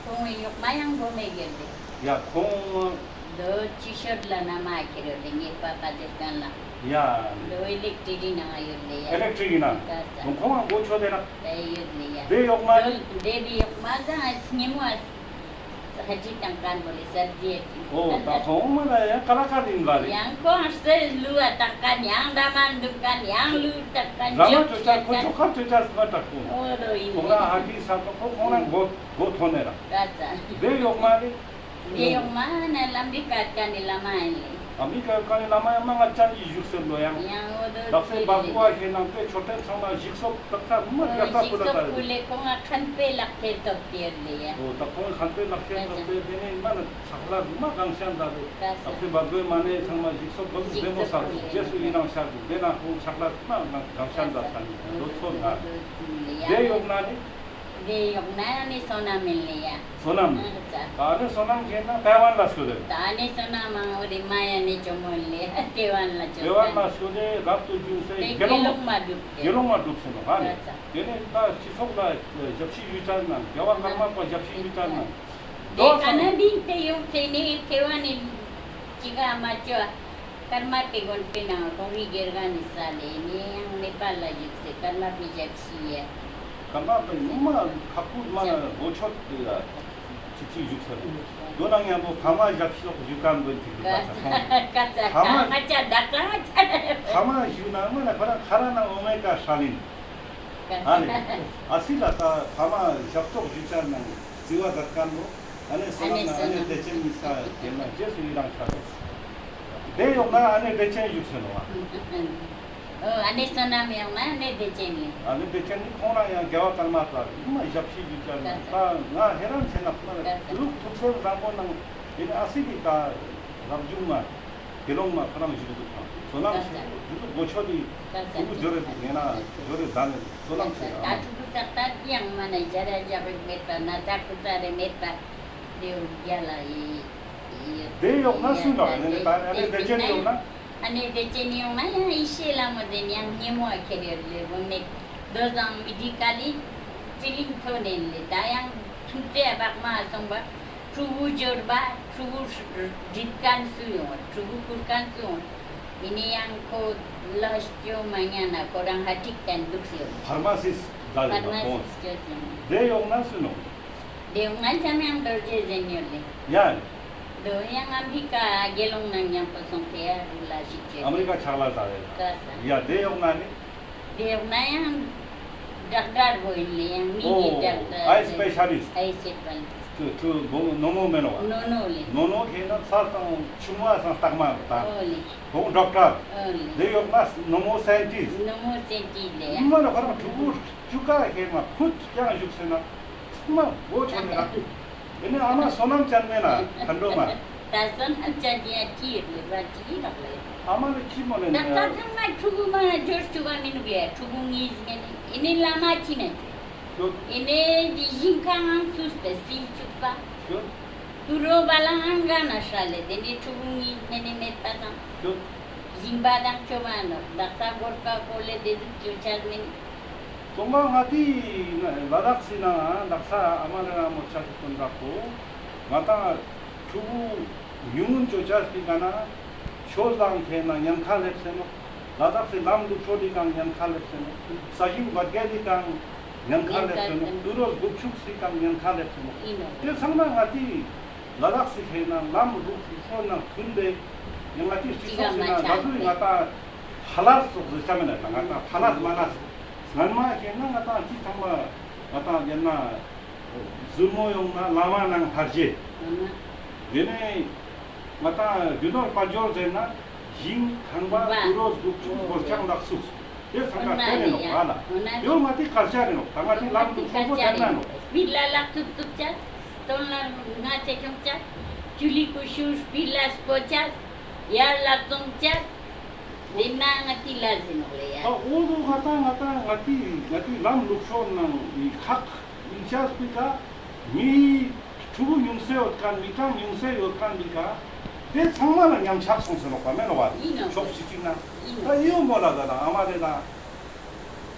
ཁོང་ཡོག་མ་ཡང་གོ་མེ་གེ་ལེ། ཡ་ཁོང་དོ་ཅི་ཤོད་ལ་ན་མ་ཁྱེར་ཡོད་ལེ་ངའི་པ་པ་ཇེ་སྟན་ལ། ཡ། དོ་ཨི་ལེག་ཊི་རི་ནང་ཡོད་ལེ་ཡ། ཨི་ལེག་ཊི་རི་ནང་། ད་ས། ཁོང་ཁོང་གོ་ཆོད་དེ་ན། དེ་ཡོད་ལེ་ཡ། དེ་ཡོག་མ་ནི། དེ་དེ་ཡོག་མ་ཟ་ཨ་སྙེ་མོ་ཨ་ཧ་ཅི་ཏང་ཀན་བོ་ལེ་སར་ཇི་ཨ་ཅི། ཨོ་ད་ཁོང་མ་ན་ཡང་ཀ་ལ་ཀར་ཨིན་བ་ལེ། ཡང་ཁོང་སེ་ལུ་ཨ་ཏང་ཀན་ཡང་ད་མ་འདུག་ཀན་ཡང་ལུ་ཏང་ཀན་ར་མ་ཅོ་ཅ་ཁོ་ཅོ་ཁར་ཅོ་ཅ་སི་མ་ཏག་ཁོང་། ཨོ་དོ་ཨིན་ཁོང་ལེ། ན་ཧ་ཅི་ས་ཏོ་ཁོ་ཁོང་ན་གོ་གོ་ཐོན་ནེ་ར། ད་ས། དེ་ཡོག་མ་ནི། དེ་ཡོག་མ་ན་ལམ་རི་ཀ་ཀ་ནི་བླ་མ་ཨིན་ལེ། ལམ་རི་ཀ་ཀ་ནི་བླ་མ་ཡང་མ་ང་ཅན་གྱི་བཞུགས་སེ་ལོ་ཡང་། ཡང་འོ་དོ་དག་ས་བག་གོ་ཨ་ཁེན་ནང་དེ་མཆོད་རྟེན་ཚང་མ་ཞིག་གསོ་དག་ས་མ་རྒྱ་ས་ཞིག་ཀུ་ལ་གསོ་ད་ཀུ་ལེ་ཁོང་ང་ཁན་པེ་ལག་ཁྱེར་ཐོབ་སྟེ་ཡོད་ལེ་ཡ། འོ་ད་ཁོང་ཁན་པེ་ལག་ཁྱེར་ཐོབ་སྟེ་དེ་ནི་མ་ན་ཆག་ལ་མ་གང་ཤན་ད་དེ་དག་ས་བག་གོའི་མ་ནེ་ཚང་མ་ཞིག་གསོ་བག་གོ་དེ་མོ་ས་རྗེས་སུ་ཡི་རང་ཤར་དེ་ན་ཁོང་ཆག་ལ་མ་གང་ཤན་ད་ས་ནི་དོ་ཚོ་ན་དེ་ཡོག་ན་ནི། དེ་ཡོག་ན་ཨ་ནེ་སོ་ནམ་ཨིན་ལེ་ཡ། སོ་ནམ། ཨ་ཙ། ད་ཨ་ནེ་སོ་ནམ་ཁེན་ན་ཐའེ་ཝན་ལ་སྐྱོད་དེ། ད་ཨ་ནེ་སོ་ནམ་མང་འོ་དེ་མ་ཡ་ནེ་ཅོ་མོ་ཨིན་ལེ་ཡ་ཐའེ་ཝན་ལ་ཅོ། ཐའེ་ཝན་ལ་སྐྱོད་དེ་རབ་ཏུ་བྱུང་སེ་དེ་དགེ་སློང་མ་སྒྲུབ་དེ། དགེ་སློང་མ་སྒྲུབ་སེ་ནོ་ཨ་ནེ། ཨ་ཙ། དེ་ནས་ད་སྤྱི་ཚོགས་ལ་ཞབས་ཕྱི་ཞུ་ཅ་ན་རྒྱལ་བ་ཀརྨ་པ་ཞབས་ཕྱི་ཞུ་ཅ་ན། དེ་ཀ་ན་བིང་སྟེ་ཡོང་སེ་ནི་ཐའེ་ཝན་ནི་ཅི་ག་མ་ཅོ། ཀརྨ་པའི་དགོན་པའི་ནང་ཁོང་གི་དགེ་རྒན་ནི་ས་ལེ་ནི་ཡང་མེད་པ་ལ་བཞུགས་སེ་ཀརྨ་པའི་ཞབས་ཕྱི་ཡ། ཀརྨ་པའི་ནུ་མ་ཁ་ཁུ་མ་ན་གོ་ཆོད་དེ་ལ་ཅི་ཅི་བཞུགས་ས་ལེ། དོ་ནང་ཡང་པོ་ཕ་མ་ཞབས་ཕྱི་ཞུ་ཀ་འདོན་ཅིག་འདུག་པ། ཀ་ཙ་ཀ་ཙ་ང་ཅ་ད་ཙ་ང་ཅ། ཕ་མ་ཞུ་ན་མ་ན་ཁོ་རང་ཁ་ར་ན་འོ་མེ་ཀ་ཧྲ་ལིན། ཨ་ནི་ཨ་སི་ལ་ད་ཕ་མ་ཞབས་ཏོག་ཞུ་ཅ་ན་རྩི་བ་མཛད་ཁན་པོ། ཨ་ནེ་སོ་ནམ་ན་ཨ་ནེ་བདེ་ཆེན་ནི་ས་ཡོད་ན་རྗེས་སུ་ཡི་རང་ཆ་རོ། དེ་ཡོག་ན་ཨ་ནེ་བདེ་ཆེན་བཞུགས་སེ་ནོ་བ། ཨོ་ཨ་ནེ་སོ་ནམ་ཡོག་ན་ཨ་ནེ་བདེ་ཆེན་ནི། ཨ་ནེ་བདེ་ཆེན་ནི་ཁོང་རང་ཡང་རྒྱལ་བ་ཀརྨ་པ་མ་ཞབས་ཕྱི་ཞུ་ཅ་ན་ད་ང་ཧེ་རན་ཆེ་ན་ཁོང་རང་ལུག་ཐུགས་སེམས་བཟང་པོ་ནང་ཡིན་ཨ་སི་གི་ད་རབ་བྱུང་མ། དགེ་སློང་མ་ཁོ་རང་ཞིག་འདུག་དང་། བསོད་ནམས་ཆེ་འདུག་གོ་ཆོད་དེ་ཕྲུ་གུ་འབྱོར་རེ་འདུག་ངེ་ན་འབྱོར་རེ་ད་ནི་བསོད་ནམས་ཆེ་ད་ཕྲུ་གུ་ཙག་ད་ཡང་མ་ན་ཞ་ར་ཞ་རེ་མེད་པ་ན་ཙག་ཀུ་ཙག་རེ་མེད་པ་དེ་རྒྱ་ལ་ཡི་དེ་ཡོག་ན་སུ་ནོ་ཨ་ནི་ད་ཨ་ནི་བདེ་ཆེན་ཡོག་ན། ཨ་ནི་བདེ་ཆེན་ཡོག་ན་ཡང་ཡེ་ཤེས་ལྷ་མོ་དེ་ཡང་སྙེ་མོ་ཁྱེར་ཡོད་ལེ་བོ་མེད་དོ་ཙང་མི་དྲི་ཀ་ལི་ཅི་ལིང་ཐོ་ནེ་ལེ་ད་ཡང་ཆུང་ཙེ་བག་མ་སོང་བ། ཕྲུ་གུ་འབྱོར་བ་ཕྲུ་གུ་འདྲིད་ཁན་སུ་ཡོང་བ་ཕྲུ་གུ་ཁུར་ཁན་སུ་ཡོང་། ཡིན་ནའི་ཡང་ཁོ་ལ་སྐྱོ་མ་ཉན་ན་ཁོ་རང་ཧ་ཀྲིག་ཏན་འདུག་སེ་ཡོང་། ཕར་མ་སིས་ཛ་ལེ་ཕར་མ་ཁོང་སིས་སྐྱོ་སེ་ཡོང་། དེ་ཡོག་ན་སུ་ནོ། དེ་ཡོག་ན་འཇམ་དབྱངས་རྡོ་རྗེ་ཟེར་ཡོད་ལེ། ཡ། དོ་ཡང་ཨ་མི་རི་ཀ་དགེ་སློང་ནང་མཉམ་པོ་སོང་སྟེ་ཡ་རུ་ལ་ཞིག་བྱས། ཨ་མི་རི་ཀ་ཆག་ལ་ཛ་ལེ། ཀ་ས། ཡ་དེ་ཡོག་ན་ནི། དེ་ཡོག་ན་ཡང་ཌོག་ཊར་བོ་ཡིན་ལེ་ཡང་མི་གི་ཨོ་ཌོག་ཊར་ཨའི་སི་པེ་ཤ་ལིསྟ། ཨའི་སི་པེ་ཤ་ལིསྟ། ཏུ་ཏུ་བོ་ནོ་ནོ་མེ་ནོ་བ། ནོ་ནོ་ལེ། ནོ་ནོ་ཁེ་ན་ས་སང་ཆུང་བ་སང་སྟག་མ་ད། ཨོ་ལེ། བོ་ཌོག་ཊར། ཨོ་ལེ། དེ་ཡོག་ན་ནོ་མོ་སའེན་ཊིསྟ། ནོ་མོ་སའེན་ཊིསྟ་ལེ་ཡང་། མ་ན་ཁོ་རང་ཕྲུ་གུ་བཅུ་ཀ་ཁེ་མ་ཕུད་ཀྱང་བཞུགས་སེ་ན། མ་བོ་ཆོ་མེ་ར། ཨེ་ནི་ཨ་མ་བསོད་ནམས་ཅན་མེད་ན་ཐན་འགྲོ་མ། ད་བསོད་ནམས་ཅན་ཡ་ཅི་ཡོད་ལེ་བ་ཅི་ཡོད་ལེ། ཨ་མ་ནི་ཅི་མོ་ནི་ད་ནི། ད་ཚང་མ་ཕྲུ་གུ་མ་འབྱོར་བཅུག་ག་མི་ནུག་ཡ་ཕྲུ་གུ་ངིས་ངེ་ནི་ཨེ་ནི་བླ་མ་ཅི་ནས། ཡོད། ཨེ་ནི་འདི་ཞིང་ཁ་ངང་སུས་ཏེ་སིལ་བཅུག་པ། ཡོད། དུ་རོ་བ་ལ་ངང་ག་ན་ཧྲ་ལེ་དེ་ནི་ཕྲུ་གུ་ངིས་ངེ་ནི་མེད་པ་དང་། ཡོད། ཞིང་པ་དང་ཅོ་མ་ནོག་ད་ས་གོར་ཀ་ཀོ་ལེ་དེ་ཟུག་ཅོ་ཆ་མིན། ཚང་མ་ང་ཏི་ལ་དྭགས་སི་ནང་ལ་དྭགས་ས་ཨ་མ་རེ་རང་མོ་ཆ་ཤི་དོན་དག་པོ་ང་ཏང་ཕྲུ་གུ་ཉུང་ངུན་ཅོ་ཅས་པི་ཀ་ན་ཆོས་ལའང་ཁེ་ན་ཉེན་ཁ་ལེབས་སེ་ནོག། ལ་དྭགས་སི་ལམ་ལུགས་སྲོལ་ལི་ཀའང་ཉེན་ཁ་ལེབས་སེ་ནོག། ས་ཞིང་བད་ག་ལི་ཀའང་ཉེན་ཁ་ལེབས་སེ་ནོག། ཉེན་ཁ་ལེབས། དུད་འགྲོ་སྒུག་ཆུག་སི་ཀའང་ཉེན་ཁ་ལེབས་སེ་ནོག། ཨིན་ནོག། ཏེ་ཚང་མ་ང་ཏི་ལ་དྭགས་སི་ཁེ་ན་ལམ་ལུགས་སྲོལ་ནང་མཐུན་པའི་ཡང་ང་ཏི་སྤྱི་ཚོགས་སི་ནང་ད་གཟུགས་ང་ཏང་ཕ་ལ་སོགས་ཟེར་ཆ་མེད་ན་ང་ཏང་ཕ་ལ་མ་ལ་སྔན་མ་ཁེ་ན་ང་ཏང་ཅི་ཚང་མ་ང་ཏང་ཡང་ན་ཟུར་མོ་ཡོང་ན་བླ་མ་ནང་ཕར་ཞེ། དེ་ནས་ང་ཏང་རྒྱུ་ནོར་དཔལ་འབྱོར་ཟེར་ན་ཞིང་ཁང་པ་དུད་འགྲོ་སྒུག་ཆུག་སྒོར་ཆང་ལག་སུགས་དེ་ཚང་མ་ཏེ་ནེ་ནོག་པ་ལ། ཡོ་ང་ཏི་ཀལ་ཅར་རེ་ནོག། ད་ང་ཏི་ལམ་ལུགས་སྲོལ་པོ་ཏེ་ནེ་ནོག། མི་ལ་ལག་ཙུག་ཙུག་ཅ། སྟོན་ལ་ང་ཚེ་ཁྱོང་ཅ། ཅུ་ལི་ཀུ་ཤུ་སྤི་ལ་སྤོ་ཅ། ཡར་ལ་ཙོང་ཅ། དེ་ན་ང་ཏི་ལ་ཟེར་ནོག་ལེ་ཡ། ད་འོ་དོ་ང་ཏང་ང་ཏང་ང་ཏི་ང་ཏི་ལམ་ལུགས་སྲོལ་ནང་ཁག་ཡིན་ཅས་པི་ཀ་མི་ཕྲུ་གུ་ཉུང་སེ་ཡོད་ཁན་མི་གྲངས་ཉུང་སེ་ཡོད་ཁན་པི་ཀ་ཏེ་ཚང་མ་ལ་ཉམས་ཆག་སོང་སེ་ནོག་པ་མེན་ནོག་པ། ཡིན་ནོག། ཕྱོགས་གཅིག་ཅིག་ན་ཡིན་ད་ནོག། ཡིའོ་མོ་ལ་ད་ན་ཨ་མ་རེ་ན་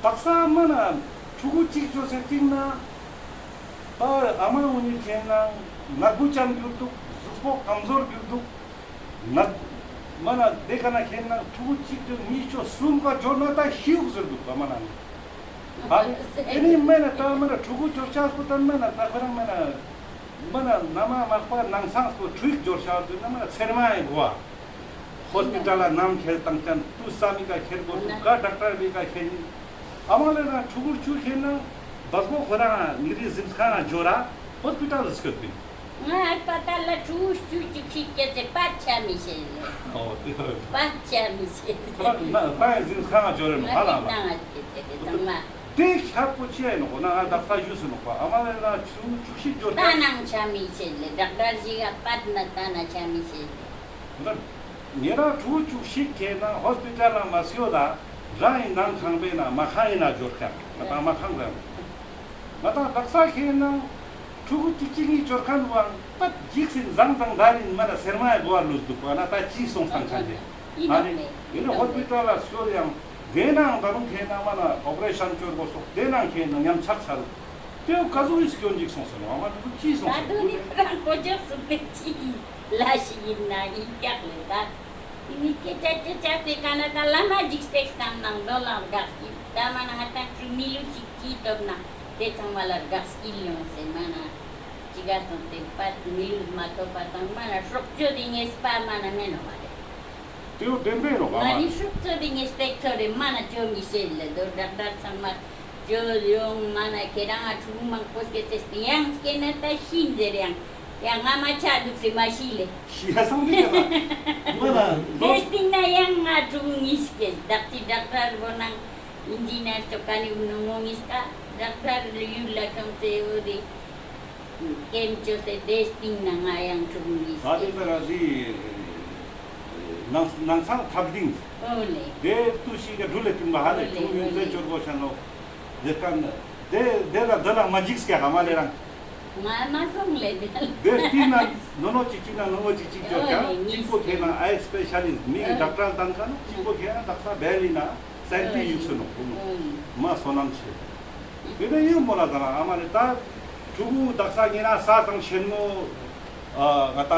དག་ས་མ་ན་ཕྲུ་གུ་གཅིག་ཅོ་སེ་ཏིང་ན་ད་ཨ་མ་འུ་ནི་ཁེ་ན་ནག་པོ་ཅན་གྱུར་འདུག། གཟུགས་པོ་ཀམ་ཟོར་གྱུར་འདུག། ན་མ་ན་དེ་ཀ་ན་ཁེ་ན་ཕྲུ་གུ་གཅིག་ཅོ་གཉིས་ཅོ་གསུམ་ཀ་འབྱོར་ན་ད་ཤི་འུག་ཟེར་འདུག་པ་མ་ན་ནི། ཨ་ནི་དེ་ནི་མེ་ན་ད་མ་ན་ཕྲུ་གུ་འབྱོར་ཆགས་པོ་ད་མ་ན་ད་ཁོ་རང་མ་ན་མ་ན་ན་མ་མག་པ་ནང་སང་སོ་ཕྲུ་གུ་འབྱོར་ཆགས་ཟེར་ན་མ་ན་ཚེར་མ་ཡི་གོ་བ། ཧོས་པི་ཊལ་ལ་ནམ་ཁྱེར་དང་ཅན་ཏུ་ས་མི་ཀ་ཁྱེར་གོ་སུ་ཀ་ཌོག་ཊར་བི་ཀ་ཁྱེར་ནི། ཨ་མ་ལེ་ན་ཕྲུ་གུ་ཆུ་ཁྱེར་ན་བས་གོ་ཁོ་རང་ངི་རི་ཟིམ་ཁང་ང་འབྱོར་ར་ཧོས་པི་ཊལ་ལ་སྐྱོད་པིན། ང་ཧས་པ་ཏལ་ལ་ཕྲུ་གུ་ཆུ་ཅིག་ཤིག་སྐྱེ་ཚེ་པད་ཆ་མི་ཤེས་ལེ། ཨོ་དེ་ཧོ། པད་ཆ་མི་ཤེས། ཁོ་རང་ན་ཁོ་རང་ཟིམ་ཁང་ང་འབྱོར་རེ་ནོ་ཧ་ལ་ང་ལ། ང་སྐྱེ་ཚེ་དེ་ཚང་མ། དེ་ཁྱབ་པོ་ཅི་ཡ་ནོ་ཁོ་ན་ང་དག་ས་ཞུས་སུ་ནོ་ཁོ་ཨ་མ་ལེ་ན་ཕྲུ་གུ་ཆུ་ཤིག་འབྱོར་ད་ནང་ཆ་མི་ཤེས་ལེ། ཌོག་ཊར་ཞིག་ག་པད་ན་ད་ན་ཆ་མི་ཤེས་ལེ། ད་ཉེ་རང་ཕྲུ་གུ་ཅུག་ཤིག་ཁེ་ན་ཧོས་པི་ཊལ་ལ་མ་སྐྱོད་ད་རང་ཡིན་ནང་ཁང་པའི་ནང་མ་ཁང་ཡིན་ན་འབྱོར་ཁན་ང་ཏང་མ་ཁང་རེད། ང་ཏང་དག་ས་ཁེ་ན་ཕྲུ་གུ་ཅིག་ཅིག་གཉིས་འབྱོར་ཁན་བོའང་ད་འཇིགས་སེ་ཟང་ཟང་ད་རིན་མ་ན་སེར་མ་ཡི་གོ་བ་ལུས་འདུག་པ་ན་ད་ཅི་སོང་སྟངས་ཆ་འདི་ཨ་ནི་ཡིན་ན་ཧོས་པི་ཊལ་ལ་སྐྱོད་ཡང་དེ་ནང་ད་རུང་ཁེ་ན་མ་ན་ཨོ་པ་རེ་ཤན་སྐྱོད་དགོས་སོགས་དེ་ནང་ཁེ་ན་ཉམས་ཆག་ཆ་རུ། དེ་བོ་ཀ་ཟུག་གི་སྐྱོན་ཅིག་སོང་ཟེར་ནོ། ཨ་མ་ནི་ཅི་སོང་ཟེར་ནོ། ད་དུང་ནི་ཁོ་རང་གོ་ཅོག་སུ་མེད་ཅི་ལ་ཞིག་ཡིན་ན་ཡིན་ཀྱག་ལེ་ད། དེ་ནི་སྐད་ཆ་ཅི་ཆ་ཟེར་ག་ན་ད་བླ་མ་འཇིགས་སྤེག་སྟངས་ནང་དོ་ལ་དགག་སྐྱིལ་ད་མ་ན་ང་ཏང་ཕྲུ་མི་ལུས་ཅིག་ཅི་ཐོབ་ན་དེ་ཚང་མ་ལ་དགག་སྐྱིལ་ཡོང་ཟེར་མ་ན་ཅི་ག་སོང་སྟེ་པད་མི་ལུས་མ་ཐོབ་པ་དང་མ་ན་སྲོག་གཅོད་དེ་ངེས་པ་མ་ན་མེད་ནོ་མ་རེད། དེ་བོ་བདེན་པའི་རོགས་ང་ཨ་མ་ནི་ཤུགས་ཚོད་དེ་ངས་སྤེག་ཚོད་རེ་མ་ན་ཅོ་མི་ཤེས་ལེ་དོ་ཌོག་ཊར་ཚང་མ་ཅོ་ཡོང་མ་ན་ཁྱེད་རང་ང་ཕྲུ་གུ་མང་པོ་སྐྱེ་ཚེ་སྟེ་ཡང་སྐྱེ་ན་ད་ཤིན་ཟེར་ཡང་ཡང་ང་མ་ཆ་འདུག་སེ་མ་ཤི་ལེ། ཤི་ཡ་སང་དེ་ཀ་ན་མ་ན་དེ་སྟིང་ན་ཡང་ང་ཕྲུ་གུ་གཉིས་སྐྱེས་བདག་ཅི་ཌོག་ཊར་བོ་ནང་ཨིན་ཇི་ནར་ཅོ་ཀ་ནི་ནོ་མོ་གཉིས་ཀ་ཌོག་ཊར་ཡུལ་ལ་ཁྱོང་ཚེ་འོ་དེ། ཀེམ་ཅོས་སེ་དེ་སྟིང་ན་ང་ཡང་ཕྲུ་གུ་གཉིས་ཨ་དེ་ལྟར་ར་དེ་ནང་ནང་ཚང་ཐབ་ལྡིང་ཨོ་ལེ། དེ་ཏུ་ཞིག་ག་འགྲུལ་ལེ་ཐིམ་པ་ཧ་ལེ་ཨོ་ལེ་ཕྲུ་གུ་ཨོ་ཡུན་ལེ། ཚེ་འབྱོར་གོ་ཤ་ནོ། དེ་ཀ་ན་དེ་དེ་ལ་དེ་ལ་མ་འཇིགས་ཀྱག་ཨ་མ་ལེ་རང་། ང་མ་སོང་ལེ་དེ་ལ། དེ་སྟིང་ན་ནོ་ནོ་ཅིག་ཅིག་ན་ནོ་ནོ་ཅིག་ཅིག་ཅོ་ཀྱག་ཨོ་ལེ། གཅིག་པོ་ཁེ་ན་ཨའི་སྤེ་ཤ་ལི་སི་མི་ཨོ་ཌོག་ཊར་ལྟན་ཁན་ནོ། གཅིག་པོ་ཁེ་ན་དག་ས་བེ་ལི་ན་སེན་ཊི་ཡུག་སུ་ནོ་ཁུ་ནོ་མ་སོ་ནམ་ཆེ། དེ་ནས་ཡིན་མོ་ལ་ད་ཨ་མ་ལེ་ད་ཕྲུ་གུ་དག་ས་ཉེ་ན་ས་ཚང་ཆེན་མོ་ཨ་ང་ད་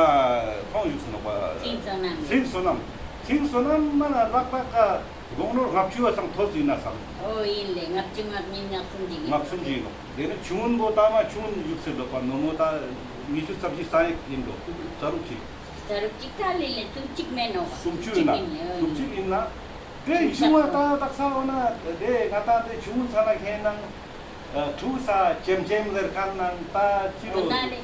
ཁོང་ཡུག་སུ་ནོ་པ། ཚིང་སོ་ནམ། ཚིང་སོ་ནམ། ཚིང་སོ་ནམ་མ་ན་ལག་པ་ཀ་རོང་ནོར་ལྔ་བཅུ་བ་སང་ཐོས་ཡིན་ན་སང་། ཨོ་ཡིན་ལེ་ལྔ་བཅུ་ང་གཉིས་ལྔ་གསུམ་ཅིག་ཡིན། ལྔ་གསུམ་ཅིག་ཡིན་ནོ། དེ་ནས་ཆུང་ངུན་པོ་ད་མ་ཆུང་ངུན་ཡུག་སེ་འདུག་པ་ནོ་མོ་ད་ཉི་ཤུ་རྩ་བཞི་རྩ་ཡིན་འདུག་རྩ་རུག་ཅིག་རྩ་རུག་ཅིག་ད་ལེ་ལེ་སུམ་ཅིག་མེད་ནོ། སུམ་ཅུ་ཡིན་ན་ཨོ་སུམ་ཅིག་ཡིན་ན། དེ་ཆུང་བ་ད་དག་ས་འོ་ན་དེ་ང་ད་དེ་ཆུང་ངུན་ས་ན་ཁེ་ནང་ཨ་ཕྲུ་གུ་ས་ཅེམ་ཅེམ་ཟེར་ཁན་ནང་ད་ཅི་ལོ་ཨ་ན་ལེ་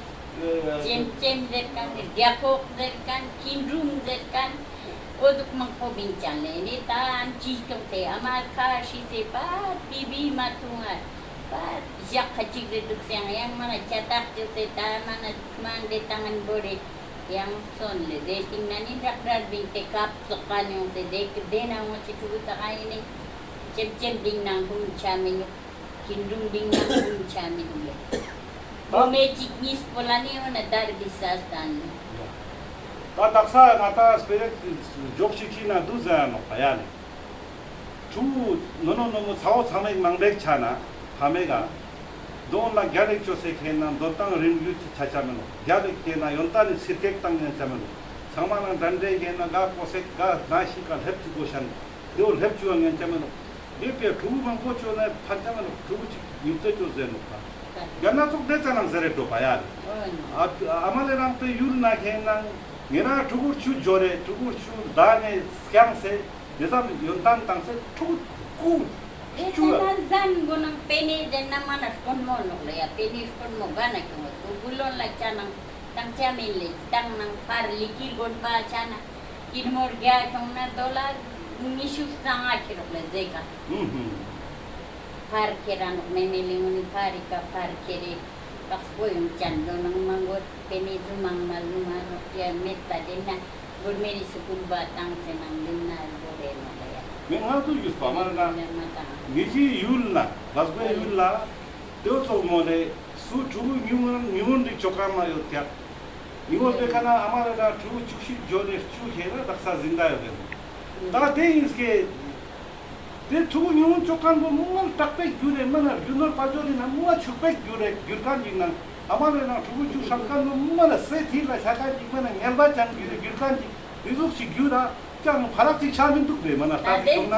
ཨ་ཅེམ་ཅེམ་ཟེར་ཁན་ནི་རྒྱ་ཁོག་ཟེར་ཁན་ཁྱི་འབྲུམ་ཟེར་ཁན་འོ་ཟུག་མང་པོ་བིང་ཅན་ལེ་ནི་ད་ཨམ་ཅི་སྐྱོང་ཚེ་ཨ་མ་ཁ་ཤི་ཚེ་པ་བི་བི་མ་ཐུང་ང་པ་ཞག་ཁ་ཅིག་རེ་འདུག་སེ་ཡང་མ་ན་ཅ་ཏག་ཅོ་ཚེ་ད་མ་ན་མ་འདེ་ཏང་ཨན་བོ་རེ་ཡང་སོན་ལེ་དེ་སྟིང་ན་ནི་རག་རག་བིང་ཏེ་ཁབ་ཙོག་ག་ནི་ཡོང་ཚེ་དེ་ཀི་དེ་ན་ངོ་ཚེ་ཕྲུ་གུ་ཙག་ག་ཡིན་ནི་ཅེམ་ཅེམ་བིང་ནང་ཧུམ་ཆ་མི་ནུག། ཁྱི་འབྲུམ་བིང་ནང་ཧུམ་ཆ་མི་ནུག་ལེ། བོ་མེ་ཅིག་གཉིས་པོ་ལ་ནི་ཡོང་ན་དར་བི་ས་སྟན་ལེ། ད་དག་ས་ང་ད་སྤེ་ར་ཇོག་ཤིག་ཤིག་ན་དུ་ཟ་ནོ་ཕ་ཡ་ལེ། ཕྲུ་གུ་ནོ་ནོ་ནོ་མོ་ཚ་བོ་ཚང་མའི་མང་པོ་ཆ་ན་ཕ་མའི་ག་དོན་ལ་རྒྱལ་ལེགས་ཅོས་སེ་ཁེན་ན་འདོད་སྟངས་རིམ་རྒྱུད་ཅིག་ཆ་ཆ་མེ་ནོག། རྒྱལ་ལེགས་ཁེན་ན་ཡོན་ཏན་ནི་ཚིར་ཁེག་བཏང་ཉན་ཆ་མེ་ནོག། ཚང་མ་ནང་འདྲ་འདྲེ་ཁེན་ན་ག་གོ་སེ་ག་ན་ཤི་ག་ལྷེབ་ཅིག་གོ་ཤན་དེ་བོ་ལྷེབ་ཅུ་ཉན་ཆ་མེ་ནོག། དེ་པེ་ཕྲུ་གུ་མང་པོ་ཅོ་ན་ཕན་ཆ་མེ་ནོག། ཕྲུ་གུ་ཅིག་ཡུག་ཙེ་ཅོ་ཟེར་ནོག་ད། རྒྱ་ནག་ཚོགས་དེ་ཙ་ནང་ཟེར་རེ་འགྲོ་པ་ཡ་རེ། ཨ་མ་ལེ་རང་པེ་ཡུལ་ན་ཁེན་ན་ངེ་རང་ཕྲུ་གུར་ཆུ་འཇོ་རེ་ཕྲུ་གུར་ཆུ་ད་ནེ་སྐྱང་སེ། དེ་ཙམ་ཡོན་ཏན་བཏང་སེ་ཕྲུ་གུ་ཀུ་དེ་ཆུ་ལ། ཙ་ན་ཟན་གོ་ནང་པེ་ནེ་དེ་ན་མ་ན་དཀོན་མོ་ནོག་ལེ་ཡ། པེ་ནེ་དཀོན་མོ་ག་ན་ཁྱོང་བ་སུ་བུ་ལོན་ལ་ཅ་ནང་བཏང་ཅ་མིན་ལེ། ཅི་བཏང་ནང་ཕར་ལི་ཀིར་དགོན་པ་ཆ་ན་ཀིར་མོ་རྒྱ་ཁྱོང་ན་དོ་ལ་ཉི་ཤུ་རྩ་ལྔ་ཁྱེར་རོག་ལེ་ཟེ་ཀ། ཧུམ་ཧུམ། ཕར་ཁྱེར་ར་ནོག་མེ་མེ་ལི་ངོ་ནི་ཕར་རི་ཀ་ཕར་ཁྱེར་རེ་ཀག་སྤོ་ཡོང་ཅན་དོ་ནང་མང་གོ། པེ་ནེ་ཟུ་མང་ན་ཟུ་མ་ནོག་ཡ་མེད་པ་དེ་ན་གོར་མེ་རི་སི་ཀུལ་བ་བཏང་སེ་ནང་ལུན་ན་གོ་རེ་ནོག་ལེ་ཡ། མེ་ང་དུ་ཡུས་པ་མ་ན་ལེ་མ་བཏང་། ངེ་ཅི་ཡུལ་ལ་བག་པའི་ཡུལ་ལ་དེ་ཚོགས་མོ་ལེ་སུ་ཕྲུ་གུ་ཉུང་ངུན་ཉུང་ངུན་རིག་ཆོག་ག་མ་ཡོད་ཀྱག། ཉུང་ངུན་པེ་ཁ་ན་ཨ་མ་ལེ་ན་ཕྲུ་གུ་བཅུ་བཞི་འཇོ་ནེ་བཅུ་ཁེ་ན་དག་ས་ཟིན་ད་ཡོད་རེ་ནོག། ད་དེ་ཡིན་སྐད། དེ་ཕྲུ་གུ་ཉུང་ངུན་ཅོ་ཁན་པོ་མ་ན་དྲག་པེ་གྱུར་རེ་མ་ན་རྒྱུ་ནོར་པ་ཇོ་རེ་ན་མ་ཆུག་པེ་གྱུར་རེ་གྱུར་ཁན་ཅིག་ནང་ཨ་མ་ལེ་ན་ཕྲུ་གུ་ཆུ་ཧྲམ་ཁན་པོ་མ་ན་སེ་ཐི་ལ་ཆ་ཁན་ཅིག་མ་ན་ངལ་བ་ཅན་གྱུར་རེ་གྱུར་ཁན་ཅིག་དེ་ཟུག་ཅིག་གྱུར་ར་ཅང་ཕ་རག་ཅིག་ཆ་མི་འདུག་པེ་མ་ན་ད་ད་དེ་ཅིག་ཐོང་ན་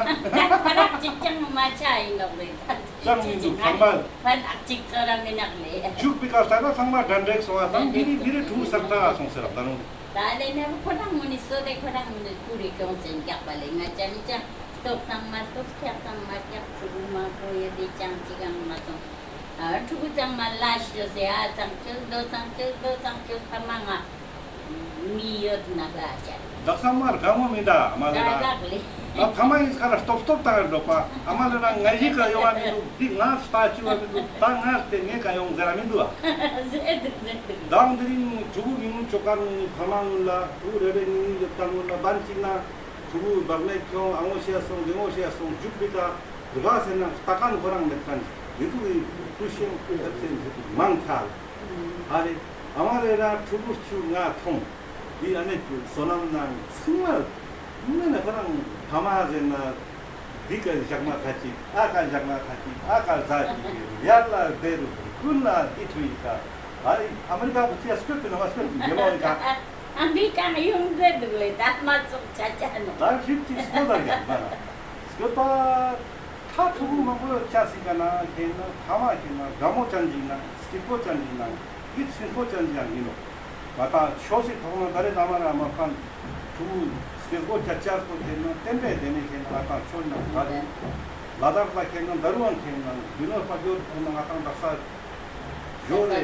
ཕ་རག་ཅིག་ཅང་མ་ཆ་ཡིན་ནོག་པེ་ད་ཅང་མི་འདུག་ཚང་མ་ཕ་རག་ཅིག་ཚོ་ར་མི་ནག་ལེ་ཅུག་པེ་ཀ་ལྟ་ན་ཚང་མ་དྲན་འགྲིག་སོང་བ་དང་མི་རི་མི་རི་ཕྲུ་གུ་སར་ཏ་སོང་ཟེར་ར་ད་རུང་། ད་ལེ་ནེ་ཁོ་རང་ངོ་ནི་སོ་དེ་ཁོ་རང་ངོ་ནི་ཀུ་རེ་ཀྱོང་ཅན་རྒྱག་པ་ལེ། ང་ཅ་ནི་ཅང་ལྟོགས་ཙང་མ་ལྟོགས་ཁྱག་ཙང་མ་ཁྱག་ཕྲུ་གུ་མང་པོ་ཡོད་དེ་ཅང་ཅི་གང་མ་སོང་། ཨ་ཕྲུ་གུ་ཙང་མ་ལ་ཤོ་སེ་ཨ་ཙང་ཅོས་དོ་ཙང་ཅོས་དོ་ཙང་ཅོས་ཕ་མ་ང་མི་ཡོད་ན་ལ་ཅ། དག་ས་མ་ར་ག་མོ་མི་འདྲ་མ་ལེ་ད་ན། དག་ལེ། ད་ཕ་མ་ཡིན་ཁ་ལ་སྟོབས་སྟོབས་བཏང་འགྲོ་པ་ཨ་མ་ལེ་ན་ང་ཡི་ཀ་ཡོང་བ་མི་འདུག། འདི་ང་ལྟ་ཅི་བ་མི་འདུག། ད་ང་དེ་ངའི་ཀ་ཡོང་ཟེར་ར་མི་འདུག་ཨ། ཟེར་འདུག་ཟེར་འདུག། དང་དེ་རིང་ཕྲུ་གུ་ཉུང་ངུན་ཅོ་ཁན་ནི་ཕ་མ་ངུན་ལ་ཕྲུ་གུ་རེ་རེ་གཉིས་གཉིས་ཡོད་ཁན་ངུན་ལ་བན་ཅིག་ན་ཕྲུ་གུ་བག་མེད་ཁྱོང་ཨ་ངོ་ཤེས་སོང་དེ་ངོ་ཤེས་སོང་ཇུག་པེ་ཀ་རྒ་ཟེར་ན་ལྟ་ཁན་ཁོ་རང་མེད་ཁན་དེ་ཚོ་གི་ཏུ་ཤེས་ཐབས་སེ་མང་ཐལ། ཨ་རེ་ཨ་མ་ལེ་ར་ཕྲུ་གུ་ཆུ་ང་ཐོང་། དེ་ཨ་ནེ་བསོད་ནམས་ནང་ཚང་མ་མེད་ན་ཁོ་རང་ཕ་མ་ཟེར་ན་འདི་ཀ་ཞག་མ་ཁ་ཅིག་ཨ་ཀ་ཞག་མ་ཁ་ཅིག་ཨ་ཀ་ཟ་ཅིག་ཡར་ལ་བེ་རུ་ཀུན་ལ་དེ་ཚོ་ཡི་ཀ་ཨ་རི་ཨ་མི་རི་ཀ་བུ་ཅི་ཡ་སྐྱོད་དུ་ན་བ་སྐྱོད་དུ་རྒྱལ་མོ་ཡི་ཀ་ཨ་མི་རི་ཀ་ཡོང་ཟེར་འདུག་ལེ། ད་མ་ཚོགས་ཆ་ཆ་ནོ། ད་ཁྱིམ་གྱི་སྐོར་ལ་རྒྱག་པ་ན་སྐྱོད་པ། ད་ཕྲུ་གུ་མང་པོ་ཡོད་ཆ་སྲིད་ཀ་ན་ཁེན་ན་ཕ་མ་ཁེན་ན་དགའ་མོ་ཅན་ཅིག་ན་སྐྱིད་པོ་ཅན་ཅིག་ན་ཡིད་ཚིམ་པོ་ཅན་ཅིག་ཡང་ཡིན་ནོག། ང་ཏང་ཆོས་སི་ཐོག་ན་ད་རེ་ད་མ་ར་མ་ཕན་ཕྲུ་གུ་སྐྱེ་སྒོ་ཆ་ཆ་སྐོ་ཁེན་ན་བསྟན་པའི་སྡེ་ནས་ཁེན་ན་ང་ཏང་ཆོས་ན་ད་རེ་ལ་དྭགས་ལ་ཁེན་ན་ད་རུང་ཁེན་ན་རྒྱུ་ནོར་དཔལ་འབྱོར་ཐོག་ན་ང་ཏང་དག་ས་འབྱོར་རེ་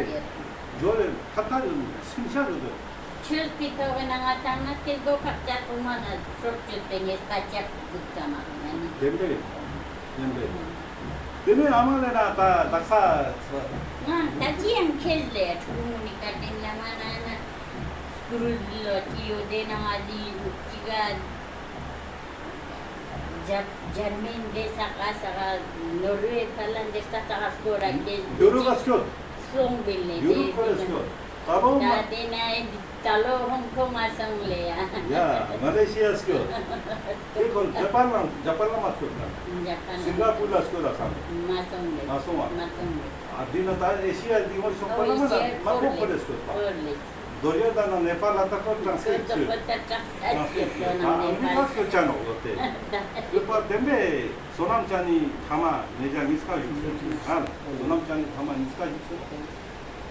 འབྱོར་རེ་ཐ་ཐ་ཡོད་ནོག་སེམས་ཤ་རེ་འདུག། ཆོས་ཀྱི་ཐོག་ན་ང་ཏང་ན་སྐྱེ་སྒོ་ཁག་ཅན་ཐོག་མ་ན་ཤོར་ཅོད་པའི་ངེས་པ་ཅག་འདུག་ཙམ་མ་ཡིན་ན་ནི། བདེན་པས། བདེན་པས། དེ་ནས་ཨ་མ་ལེ་ན་ད་དག་ས། ང་ད་ཅི་ཡང་ཁྱེད་ལས་ཕྲུ་གུ་ནི་བཀའ་དྲིན་ལ་མ་ན་ན་སྐུ་རུ་ལོ་ཅི་ཡོད་དེ་ན་ང་དེ་ཅི་ག་འཇར་འཇར་མན་དེ་ས་ག་ས་ག་ནོར་ཝེ་ཧྥ་ལན་དེ་ས་ས་ག་སྐོར་ར་ཁྱེད་ཡུ་རོབ་ལ་སྐྱོད། སོང་བིལ་ནས་ཡུ་རོབ་སྐོར་ར་སྐྱོད། ད་ལོ་མ། ད་དེ་ན་ད་ལོ་ཧོང་ཀོང་ང་སོང་ལེ་ཡ། ཡ་མ་ལེ་ཤི་ཡ་སྐྱོད། དེ་ཁོ་ཇ་པན་ལ་ཇ་པན་ལ་མ་སྐྱོད་ན། ཇ་པན་ལ། སིང་ག་པུར་ལ་སྐྱོད་ལ་སང་། མ་སོང་ལེ། མ་སོང་བ། མ་སོང་ལེ། ཨ་འདི་ན་ད་ཨེ་ཤི་ཡ་འདི་ངོ་ཤོག་པ་ལ་མ་ན་མ་ཁོ་ཁོ་ལེ་སྐྱོད་པ། ཁོ་ལེ། དོ་རྒྱ་ད་ན་ནེ་པཱལ་ལ་ད་ཁོ་ཏྲང་སི་ལེཊ་སྐྱོད། ཏྲང་སི་ལེཊ་སྐྱོད་ན་ཨ་ནེ་པཱལ་ལ་སྐྱོད་ཅ་ནོག་ལོ་དེ། སྐྱོད་པ་བདེན་པས། བསོད་ནམས་ཅན་ནི་ཕ་མ་ནེ་ཇ་ཉིས་ཀ་བཞུགས་སེ་ནོག། ཧ་ལ་བསོད་ནམས་ཅན་ནི་ཕ་མ་ཉིས་ཀ་བཞུགས་སེ་ནོག།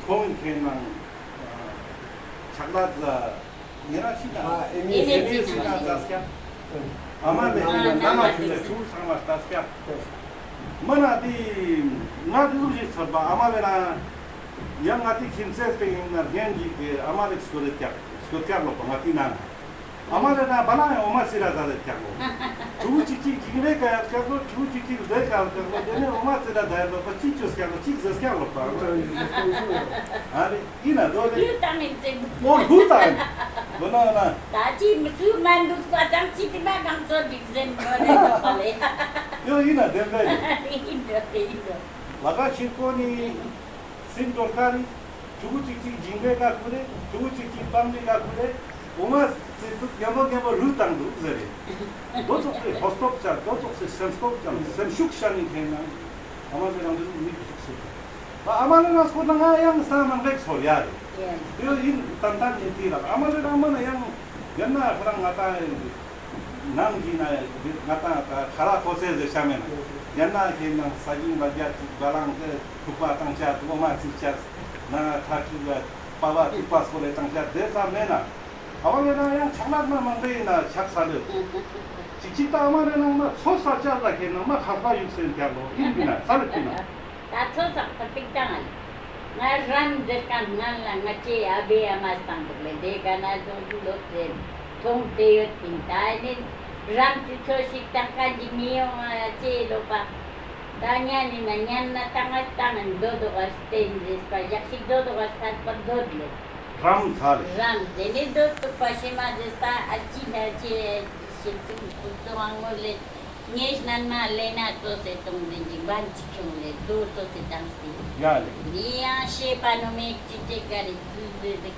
ཁོང་ཁེན་ནང་ཆག་ལ་ཟ་ཉེ་རང་ཤི་ན་ཨེ་མེ་ཨེ་མེ་ཤི་ན་ཟ་སྐྱ། ཨ་མ་ལེ་ན་ན་མ་ཤི་ན་ཆུ་ཚང་མ་ཟ་སྐྱ། མ་ན་དེ་ང་དེ་ཟུག་ཞིག་ཚར་པ་ཨ་མ་ལེ་ན་ཡང་ང་དེ་ཁྱིམ་མཚེས་པེ་ཡིན་ན་རྒན་ཞིག་གི་ཨ་མ་ལེ་སྐོར་རེ་ཀྱག་སྐོར་ཀྱག་ལོ་པ་ང་དེ་ན་ན། ཨ་མ་ལེ་ན་བ་ལང་ཡང་འོ་མ་སི་ར་ཟ་རེ་ཀྱག་ལོ། ཕྲུ་གུ་ཅིག་ཅིག་ཇིང་རེ་ཀ་ཡ་ཀྱག་ལོ། ཕྲུ་གུ་ཅིག་ཅིག་ཟེ་ཀ་ཡ་ཀྱག་ལོ། དེ་ནས་འོ་མ་སི་ར་ཟ་ཡ་ལོ་པ་ཅིག་ཅོས་ཀྱག་ལོ། ཅིག་ཟེ་ཀྱག་ལོ་པ། ཨ་རེ་ཡིན་ན་དོ་རེ། ཡུ་ཏང་ཡིན་ཙེ། མོ་ལྷུ་ཏང་ཡིན། དོ་ན་ན། ད་ཅི་མི་ཚུ་མ་འདུག་པ་ཙམ་ཅི་དེ་མ་གང་ཚོ་འགྲིག་ཟེན་དོ་རེ་ལོ་པ་ལེ། ཡོ་ཡིན་ན་བདེན་པས། ཡིན་དོ་རེ་ཡིན་དོ། ལ་ཀ་ཕྱིར་ཀོ་ནི། སིན་ཏོར་ཀ་རི། ཕྲུ་གུ་ཅིག་ཅིག་ཇིང་པའི་ཀ་ཁུ་རེ། ཕྲུ་གུ་ཅིག་ཅིག་པང་པའི་ཀ་ཁུ་རེ། འོ་མ་ཙི་ཏུ་ཉམ་པོ་ཉམ་པོ་རུ་བཏང་འདུག་ཟེར་རེ། དོ་ཙོགས་སི་ཧོ་སྟོབས་ཅན། དོ་ཙོགས་སི་སེམས་སྟོབས་ཅན། སེམས་ཤུགས་ཅན་ནི་ཁེན་ན་ཨ་མ་ལེ་རང་དུ་མི་ཤུགས་སུ། ཨ་མ་ལེ་རང་སྐོར་ན་ང་ཡང་ས་མང་པོ་ཞིག་ཚོར་ཡ་རེ། དེ་ཡིན་ཏན་ཏན་ཡིན་ཏེ་ར། ཨ་མ་ལེ་རང་མ་ན་ཡང་ཡང་ན་ཁོ་རང་ང་ཏང་ནང་གི་ན་ང་ཏང་ཁ་ར་ཁོ་ཚེ་ཟེར་ཤ་མེད་ན། ཡང་ན་ཁེན་ན་ས་གིང་བ་རྒྱ་ཅིག་བ་ལང་ཏེ་ཐུག་པ་བཏང་ཆ། འོ་མ་ཚིག་ཆ། ན་ཐ་ཁི་ལ་པ་བ་ཐུག་པ་སྐོར་རེ་བཏང་ཆ་དེ་ཙམ་མེད་ན། ཨ་མ་ལེ་ནང་ཡང་ཆག་ལག་མ་མང་པོ་ཡིན་ན་ཆག་ས་ལེ། ཅིག་ཅིག་ད་ཨ་མ་ལེ་ནང་མ་ཚོ་ས་ཆ་ལ་ཁེན་ན་མ་ཁ་པ་ཡུག་སེན་ཀྱག་ལོ་ཡིན་པ་ན་ས་ལེ་ཅི་ན། ད་ཚོ་ས་ཁ་པིག་ཏང་ང་། ང་རམ་ཟེར་ཁན་ང་ལ་ང་ཅེ་ཨ་བེ་ཨ་མ་སྟང་འདུག་ལེ། དེ་ག་ན་ཚོང་དུ་ལོག་ཟེར་ཐོང་ཏེ་ཡོད་པིན། ད་ནི་རམ་སི་ཚོ་ཞིག་ཏང་ཁན་ཅིག་མི་ཡོང་ང་ཅེ་ལོ་པ། ད་ཉན་ནི་ན་ཉན་ན་ཏང་ང་ཏང་འདོད་དོ་ག་སྟེན་ཟེར་པ་ཞག་ཞིག་འདོད་དོ་ག་སྟན་པ་འདོད་ལེ། རམ་ས་ལེ། རམ་ཟེར་ནི་འདོད་དུག་པ་ཤེ་མ་ཟེར་ཏ་ཨ་ཅི་ན་ཅི་ཞིག་ཏུ་ཏུ་ཏུ་ཨང་མོ་ལེ། ངེས་ནན་མ་ལེ་ན་ཙོ་སེ་ཏོང་ཟེར་ཅིག་བན་ཅིག་ཁྱོང་ལེ་དོ་ཙོ་སེ་ཏང་སྟེ། ཡ་ལེ། ནི་ཡང་ཤེས་པ་ནོ་མེད་ཅི་ཅེ་ག་རེ་ཙུ་ལེ་ལེ།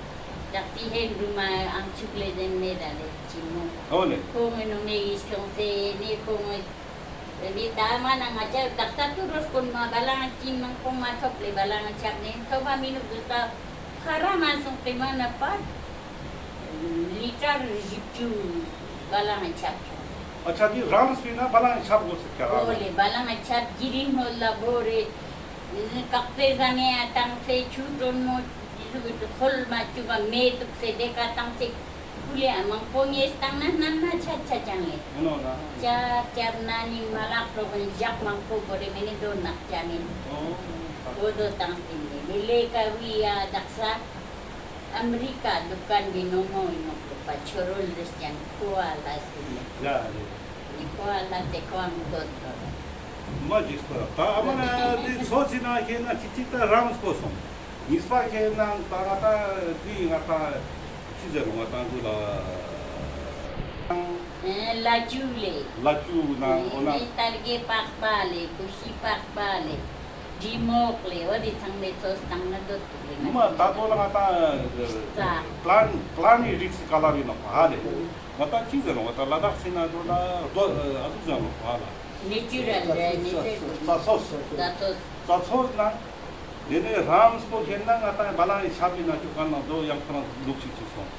ད་སི་ཧེན་རུ་མ་ཨང་ཆུག་ལེ་ཟེར་མེད་ད་ལེ་ཅི་མོ། ཨོ་ལེ། ཁོང་ངི་ནོ་མེད་ཡིས་ཁྱོང་སེ་ནི་ཁོང་ངི། འདི་ད་མ་ན་ང་ཅག་དག་ས་ཏུ་རོ་སྐོན་མ་བ་ལང་ཅི་མང་པོ་མ་ཐོབ་ལེ་བ་ལང་ཆབ་ནེ་ཐོབ་བ་མི་ནུག་དུ་ད་ཁ་ར་མ་སོང་སྟེ་མ་ན་པ་ལི་ཀྲར་བཞི་བཅུ་བ་ལང་ཆབ་ཁྱོང་། ཨ་ཆ་འདི་རང་སུ་ན་བ་ལང་ཆབ་གོ་སེ་ཁྱ་ར་ཨོ་ལེ་བ་ལང་ཆབ་གི་རིན་ཧོ་ལ་བོ་རེ་ཀག་ཏེ་ཟ་མེ་ཡ་ཏང་སེ་ཆུ་ཀྲོན་མོ། ཏེ་ཟུག་གི་ཁོལ་མ་བཅུག་ག་མེ་དུག་སེ་ཏེ་ཀ་ཏང་ཅིག་ཀུ་ལེ་ཨ་མང་པོ་ངེས་ཏང་ན་སྣན་མ་ཆ་ཆ་ཅང་ལེ། ཨེ་ནོ་ན། ཅབ་ཅབ་ན་ནི་མ་ལག་པྲོ་གོན་ཞག་མང་པོ་གོ་རེ་མེ་ནི་དོ་ནག་ཅ་མེན། ཨོ། གོ་དོ་ཏང་ཏིན་ནི་མི་ལེ་ཀ་བི་ཡ་དག་ས་ཨ་མི་རི་ཀ་དུ་ཀན་གི་ནོ་མོ་ཨིན་ནོག་པ་ཆོ་རོལ་རེ་ཅན་ཁོ་ཨ་ལ་སི་ལེ། ཡ་ལེ། ནི་ཁོ་ཨ་ལ་ཏེ་ཁོ་ཨ་མི་དོ་དོ། མ་ཇིགས་པ་ར། ད་ཨ་མ་ན་འདི་ཚོ་ཅི་ན་ཁེ་ན་ཅིག་ཅིག་ད་རམ་སྤོ་སོང་། ཉིས་པ་ཁེ་ན་ད་ང་ད་འདི་ང་ད་ཅི་ཟེར་རུང་ང་ད་འདུ་ལ། ཨེ་ལ་ཅུ་ལེ། ལ་ཅུ་ན་འོ་ན། ནི་ཏར་གེ་པགས་པ་ལེ། ཀུ་ཤི་པགས་པ་ལེ། འབྲི་མོག་ལེ། འོ་དེ་ཚང་མའི་ཚོ་སྟངས་ན་འདོད་དུ་ལེ་ན། མ་ད་དོ་ལ་ང་ད་ཙ། པླན་པླན་ནི་རིགས་སི་ཀ་ལ་རི་ནོག་ཧ་ལེ། ང་ད་ཅི་ཟེར་རུང་ང་ད་ལ་དྭགས་སི་ན་དོ་ལ་རྡོ་ཨ་ཟུག་ཟེར་རུང་ཧ་ལ། ནེ་ཅུ་རལ་ནེ་ཅུ་རལ་རྩྭ་ཚོས། རྩྭ་ཚོས། རྩྭ་ཚོས་ན། དེ་ནས་རམ་སྤོ་ཁེ་ན་ང་ད་བ་ལང་ཡི་ཆབ་ཡིན་ན་ཅུ་ག་ན་དོ་ཡང་ཁོ་རང་ལུགས་ཤིག་ཅིག་སོང་།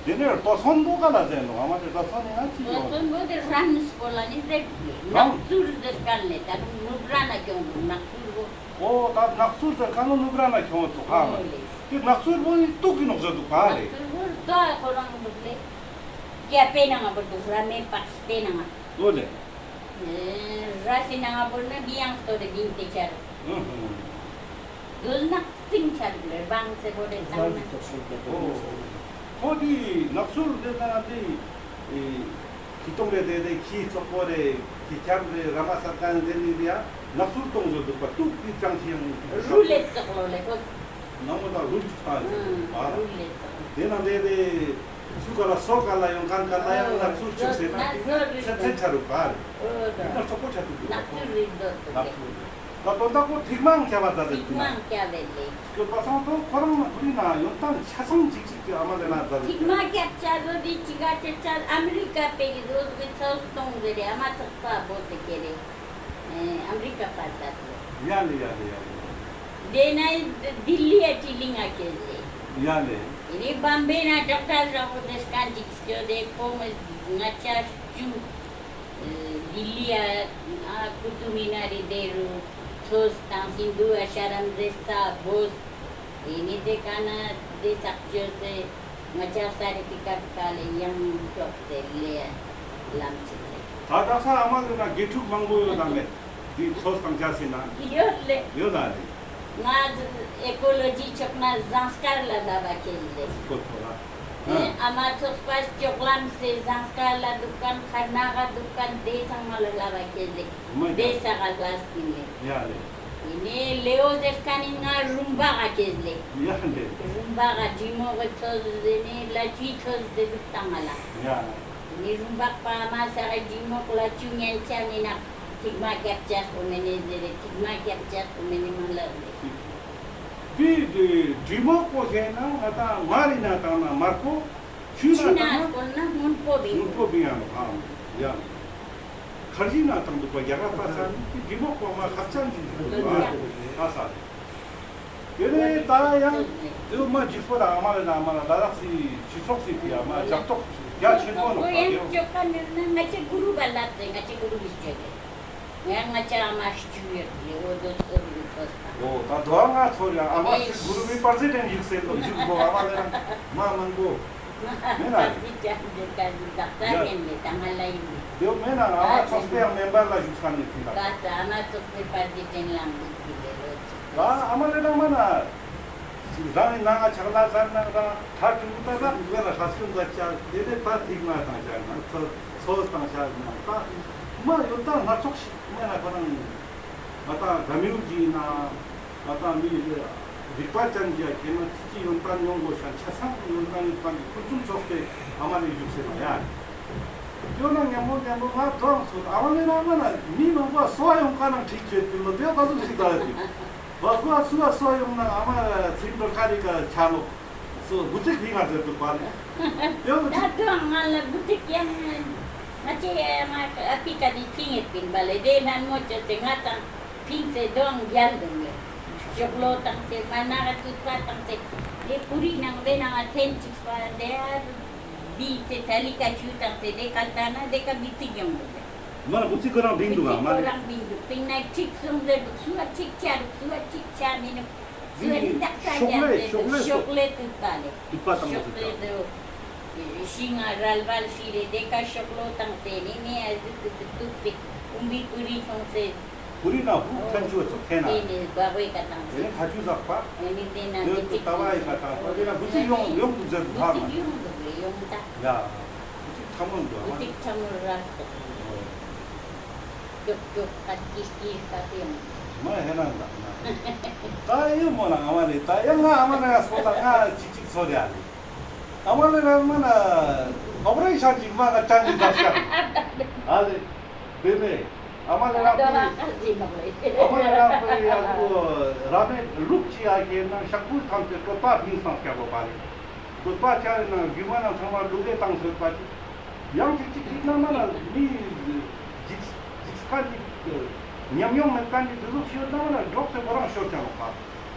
དེ་ནས་རྡོ་སོན་པོ་ག་ལ་ཟེར་ནོ། ཨ་མ་དེ་རྡོ་སོན་ཡིན་ན་ཅི་ཡོད། རྡོ་སོན་པོ་དེ་རམ་སྤོ་ལ་ནི་རེད་ལེ། རམ། ནག་ཚུར་ཟེར་ཁན་ལེ། ད་རུང་ནུབ་ར་ན་ཁྱོང་འདུག་ནག་ཚུར་པོ། ཨོ་ད་ནག་ཚུར་ཟེར་ཁན་ནི་ནུབ་ར་ན་ཁྱོང་ཚུག་ཧ་མ། ཨོ་ལེ། དེ་ནག་ཚུར་པོ་ནི་དུག་གི་ནོག་ཟེར་འདུག་ག་ལེ། ནག་ཚུར་པོ་རྡོ་ཁོ་རང་འདུག་ལེ། རྒྱ་པའི་ནང་ང་བོར་འདུག་ར་མེ་པགས་པའི་ནང་ང་། ཨོ་ལེ། ཨེ་ར་སི་ནང་ང་བོར་ན་བི་ཡང་སྟོ་རེ་བིང་ཏེ་ཆར། ཨུ་ཧུ། དུལ་ནག་སིང་ཆར་ལེ་བང་སེ་བོ་རེ་ཏང་ན། ཨོ། ཁོ་དེ་ནག་ཚུར་དེ་ཚང་དེ་ཨེ་ཁྱི་སྟོང་རེ་དེ་དེ་ཁྱི་ཙོག་པོ་རེ་ཁྱི་ཁྱམ་རེ་ར་མ་ས་ཀ་ནི་དེ་ནི་དེ་ཡ་ནག་ཚུར་སྟོང་ཟེར་འདུག་པ། དུག་གི་ཅང་ཤེས་ཡང་། རུ་ལེ་ཙོག་ལོ་ལེ་ཁོ། ནང་མོ་ད་རུ་ཅིག་ཏང་ཡོད་པ། རུ་ལེ་ཙོག་ལོ། དེ་ན་དེ་དེ། སུ་ག་ལ་སོ་ག་ལ་ཡོང་ཁན་ག་ལ་ཡང་ནག་ཚུར་ཅུག་སེ་ན་ཨོ་ཚེ་ཚེ་ཆ་རུག་པ་རེད། ཨོ་ད་དེ་ན་ཙོག་པོ་ཆ་ཐུག་གི་ནག་ཚུར་རིག་དོ་ནག་ཚུར་རིག་ད་དོན་དག་པོ་ཐིག་མང་སྐྱ་བ་ཛ་དེ་ཐིག་མང་སྐྱ་བེ་ལེ། སྐྱོད་པ་སང་དོ་ཁོ་རང་ན་ཁོ་རི་ན་ཡོང་ཐང་ཆ་ཚང་ཅིག་ཅིག་གི་ཨ་མ་ལེ་ན་ཛ་དེ་ཐིག་མང་སྐྱ་བཅའ་དོ་དེ་ཅི་ག་ཅེ་ཅ་ཨ་མི་རི་ཀ་པེ་གི་རོ་གི་ཚོ་སྟོང་ཟེར་རེ་ཨ་མ་ཚོགས་པ་བོ་ཟེར་ཁེ་རེ། ཨེ་ཨ་མི་རི་ཀ་པ་ད་དོ། ཡ་ལེ་ཡ་ལེ་ཡ་ལེ། དེ་ན་ལྡི་ལི་ཡ་ཏི་ལི་ང་ཁེ་ལེ། ཡ་ལེ། ཨེ་ནི་བམ་བེ་ན་ཌོག་ཊར་ར་བོ་ཟེར་ཁན་ཅིག་སྐྱོད་དེ་ཁོང་ང་ང་ཅག་ཅུ་ལྡི་ལི་ཡ་ཨ་ཀུ་ཏུབ་མི་ན་རི་དེ་རུ་ཚོས་ཏང་སིན་དུ་ཨ་ཤ་རམ་ཟེར་ས་བོས། ཨེ་ནི་དེ་ཀ་ན་དེ་ཙག་ཅོས་སེ་ང་ཅག་ས་རི་ཏི་ཀ་ཏི་ཀ་ལེ་ཡང་ཀྱོག་སེ་ལེ་ལམ་ཅིག་ལེ། ད་དག་ས་ཨ་མ་ལེ་ན་དགེ་ཕྲུག་མང་པོ་ཡོད་དམ་མེད། དེ་ཚོས་ཏང་ཅ་སེ་ན། ཡོད་ལེ། ཡོད་ལ་ལེ། ང་ཨེ་ཀོ་ལོ་ཇི་ཕྱོགས་ན་ཟངས་དཀར་ལ་ལབ་པ་ཁེལ་ལེ། ཁོ་ཐོ་ར། ཨེ་ཨ་མ་ཚོགས་པ་ལྕོག་ལམ་སེ་ཟངས་དཀར་ལ་དུག་ཁན་ཁར་ནག་ག་དུག་ཁན་དེ་ཚང་མ་ལ་ལབ་པ་ཁེལ་ལེ། དེ་ས་ག་ལ་སྟིང་ལེ། ཡ་ལེ། ཨེ་ནེ་ལེའོ་ཟེར་ཁན་ནི་ང་རུམ་བག་ག་ཁེལ་ལེ། ཡ་ལེ། རུམ་བག་ག་འབྲི་མོག་གི་ཚོས་ཟེར་ནེ་ལ་ཅུའི་ཚོས་ཟེར་དུག་ཏང་ང་ལ། ཡ། ཨེ་ནེ་རུམ་བག་པ་ཨ་མ་ས་ག་འབྲི་མོག་ལ་ཅུ་ཉན་ཆ་མེ་ན་ཐིག་མ་སྐྱབས་ཅག་པོ་མེ་ནེ་ཟེར་རེ་ཐིག་མ་སྐྱབས་ཅག་པོ་མེ་ནེ་མ་ལབ་ལེ། དེ་དེ་འབྲི་མོག་པོ་ཟེར་ན་ང་ཏང་མ་རི་ན་ཏང་ན་མར་པོ། ཆུ་ན་སྐོར་ན་སྔོན་པོ་བིང་། སྔོན་པོ་བིང་ཡང་ནོག་ཨ་ཡང་། ཁར་ཇི་ན་བཏང་འདུག་པ་རྒྱ་གར་པ་ས་ནི་གི་མོག་པ་མ་ཁ་ཅན་ཅིག་འདུག་པ་ཨ་ས། དེ་ནས་ད་ཡང་དེ་མ་འཇིགས་པོ་དང་ཨ་མ་རེ་ན་ཨ་མ་ར་ད་རག་སི་སྤྱི་ཚོགས་སི་དེ་ཨ་མ་ལྗགས་ཐོག་རྒྱ་ཆེན་པོ་ནོག་པ་དེ། ཡང་ཅོ་ཀ་ནི་ན་ང་ཅི་གུ་རུ་བ་ལབ་ཙེ་ང་ཅི་གུ་རུ་བི་ཅོ་ཀ། ཡང་ང་ཅག་ཨ་མ་ཤི་ཅུག་ཡོད་ལེ། འོ་དོ་ཚོ་རུ་ཚོ་སྟངས། འོ་ད་དོ་ང་ཚོ་ཡང་ཨ་མ་ཤི་གུ་རུ་མི་པར་ཟི་ཏན་ཡིག་སེ་ལོ་ཞུགས་གོ་ཨ་མ་ལེ་རང་མ་མང་གོ། མེ་ན། པར་ཟི་ཅན་ཟེར་ཀ་ཟི་ཟག་ས་ཡན་ལེ་ད་ང་ལ་ཡིན་ལེ། དེའོ་མེ་ན་ཨ་མ་ཚོགས་པའི་ཡང་མེམ་བར་ལ་ཞུགས་ས་ནི་ཐུན་ད། ད་ཨ་མ་ཚོགས་པའི་པར་ཟི་ཅན་ལང་གི་ལེ་ལོ་ཅིག་ད་ཨ་མ་ལེ་རང་མ་ན། རང་ནི་ནང་ང་ཆག་ལ་ཟར་ནང་རང་ཐར་ཅུང་ད་རང་ངོས་ལ་ཧྲ་སྐྱོན་ཛ་ཅག་དེ་ནས་ད་ཐིག་ནང་བཏང་ཤག་ན་ཚོ་ཚོ་བཏང་ཤག་ན་ད་མ་ཡོད་ད་སྣ་ཚོགས་ཤིག་མེད་ན་ཁོ་རང་ང་ད་ག་མིའུ་ཇི་ན་ང་ད་མི་རིག་པ་ཅན་ཇ་ཁེ་ན་ཅི་ཅི་ཡོན་ཏན་ཡོང་དགོས་ཤག་ཆ་ཚང་ཡོན་ཏན་ཡོད་པ་གི་ཁུ་ཚུམ་ཚོགས་ཏེ་ཨ་མ་ནི་བཞུགས་སེ་ན་ཡ། ཡོད་ན་ཉམས་མོ་ཉམས་མོ་ང་ཏོང་སོ་ཨ་མ་ནི་ན་ང་ན་མི་མང་པོ་སོ་ཡོང་ཁ་ནང་ཁྲིག་ཆོད་དུས་ལོ་དེ་ག་ཟུག་ཞིག་ད་ཡོད་དུས། བ་སུ་བ་སུ་བ་སུ་ཡོང་ན་ཨ་མ་ཚིག་འགྲོ་ཁ་རི་ཀ་ཆ་ནོ། སོ་དགུ་ཚིག་ཕིང་ང་ཟེར་འདུག་པ་ནི། ཡོང་ད་དུང་ང་ལ་དགུ་ཚིག་ཡང་ང་ཅེ་ང་ཨ་ཕི་ཀ་ནི་ཕིང་ཡེད་པིན་པ་ལེ་དེ་ནན་མོ་ཅོ་ཚེ་ང་ཚང་ཕིང་ཚེ་དུང་རྒྱལ་འདུག་ལེ། ཞོག་ལོ་བཏང་ཚེ་མ་ན་ར་ཏུད་པ་བཏང་ཚེ་དེ་པུ་རི་ནང་དེ་ནང་ང་ཐེན་ཅིག་པ་དེ་ཨ་བི་ཚེ་ཐ་ལི་ཀ་ཆུ་བཏང་ཚེ་དེ་ཀལ་ཏ་ན་དེ་ཀ་བི་ཚིག་ཡོང་འདུག་ལེ། མ་ན་དགུ་ཚིག་ཁོ་རང་བིང་འདུག་ཨ་མ་ཁོ་ལེ། རང་བིང་འདུག་བིང་ན་ཁྲིག་སོང་ཟེར་འདུག་སུ་བ་ཁྲིག་ཆ་འདུག་སུ་བ་ཁྲིག་ཆ་མི་ནུག་སུ་བ་ནི་ཏག་ས་ཤོག་ལེ་རྒྱབ་ཟེར་འདུག་ཤོག་ལེ་ཤོག་ལེ་ཏུད་པ་ལེ། ཏུད་པ་བཏང་ཤོག་ལེ་ཏུད། ཤིང་ང་རལ་བལ་ཤི་རེ་དེ་ཀ་ཤོག་ལོ་བཏང་སེ་ནི་ནི་ཨ་ཟུག་ཏུ་ཏུག་སེ་ཨུམ་བི་པུ་རི་ཆོང་སེ། པུ་རི་ན་བུ་ཐན་ཆུ་ཚོ་ཐན་ན། དེ་ནི་བ་བའི་ཀ་བཏང་སེ། དེ་ནི་ཁ་ཆུ་ཟག་པ། དེ་ནི་དེ་ན་དེ་ནི་ཏ་བ་ཡི་ཀ་བཏང་སེ་དེ་ན་བུ་ཚིག་ཡོང་ཡོང་འདུག་ཟེར་འདུག་ཧ་མ། བུ་ཚིག་ཡོང་འདུག་ལེ་ཡོང་ད། ཡ། བུ་ཚིག་ཁྲ་མོ་འདུག་ཨ་མ། བུ་ཚིག་ཁྲ་མོ་ར་ཏོག་ཏོག་ཏོག་ཀ་ཀི་ཀི་ཀ་ཏེ་ཡོང་། མ་ཧེ་ན་ད་ན། ད་ཡོད་མོ་ན་ཨ་མ་ནི་ད་ཡང་ང་ཨ་མ་ན་ཡང་སོ་ད་ང་ཅིག་ཅིག་ཚོ་རེ་ཨ་ནི། ཨ་མ་ལེ་རང་མ་ན་ཨོ་པ་རེ་ཤན་ཅིག་མ་ང་ཅང་གི་ཟབ་ཤག་ཨ་ལེ། དེ་ནས་ཨ་མ་ལེ་རང་ཨ་མ་ལེ་རང་པོའི་ཡ་ལུ་ར་མེ་ལུག་ཅི་ཡ་ཁེ་ན་ཤག་པུ་ཐམས་ཅད་ཀོ་པ་ཕིང་སང་སྐྱ་པོ་པ་ལེ། ཀོ་པ་ཆ་རེ་ན་རྒྱུ་མ་ན་ཚང་མ་ལུག་གེ་བཏང་ཟེར་པ་ཅིག་ཡང་ཅིག་ཅིག་ཅིག་ན་མ་ན་མི་ཇིག་ཇིག་ཁན་ཅིག་ཉམས་མྱོང་མེད་ཁན་ཅིག་དེ་ཟུག་ཤོད་ན་མ་ན་འབྲོག་སེ་ཁོ་རང་ཤོར་ཀྱང་ལོག་པ།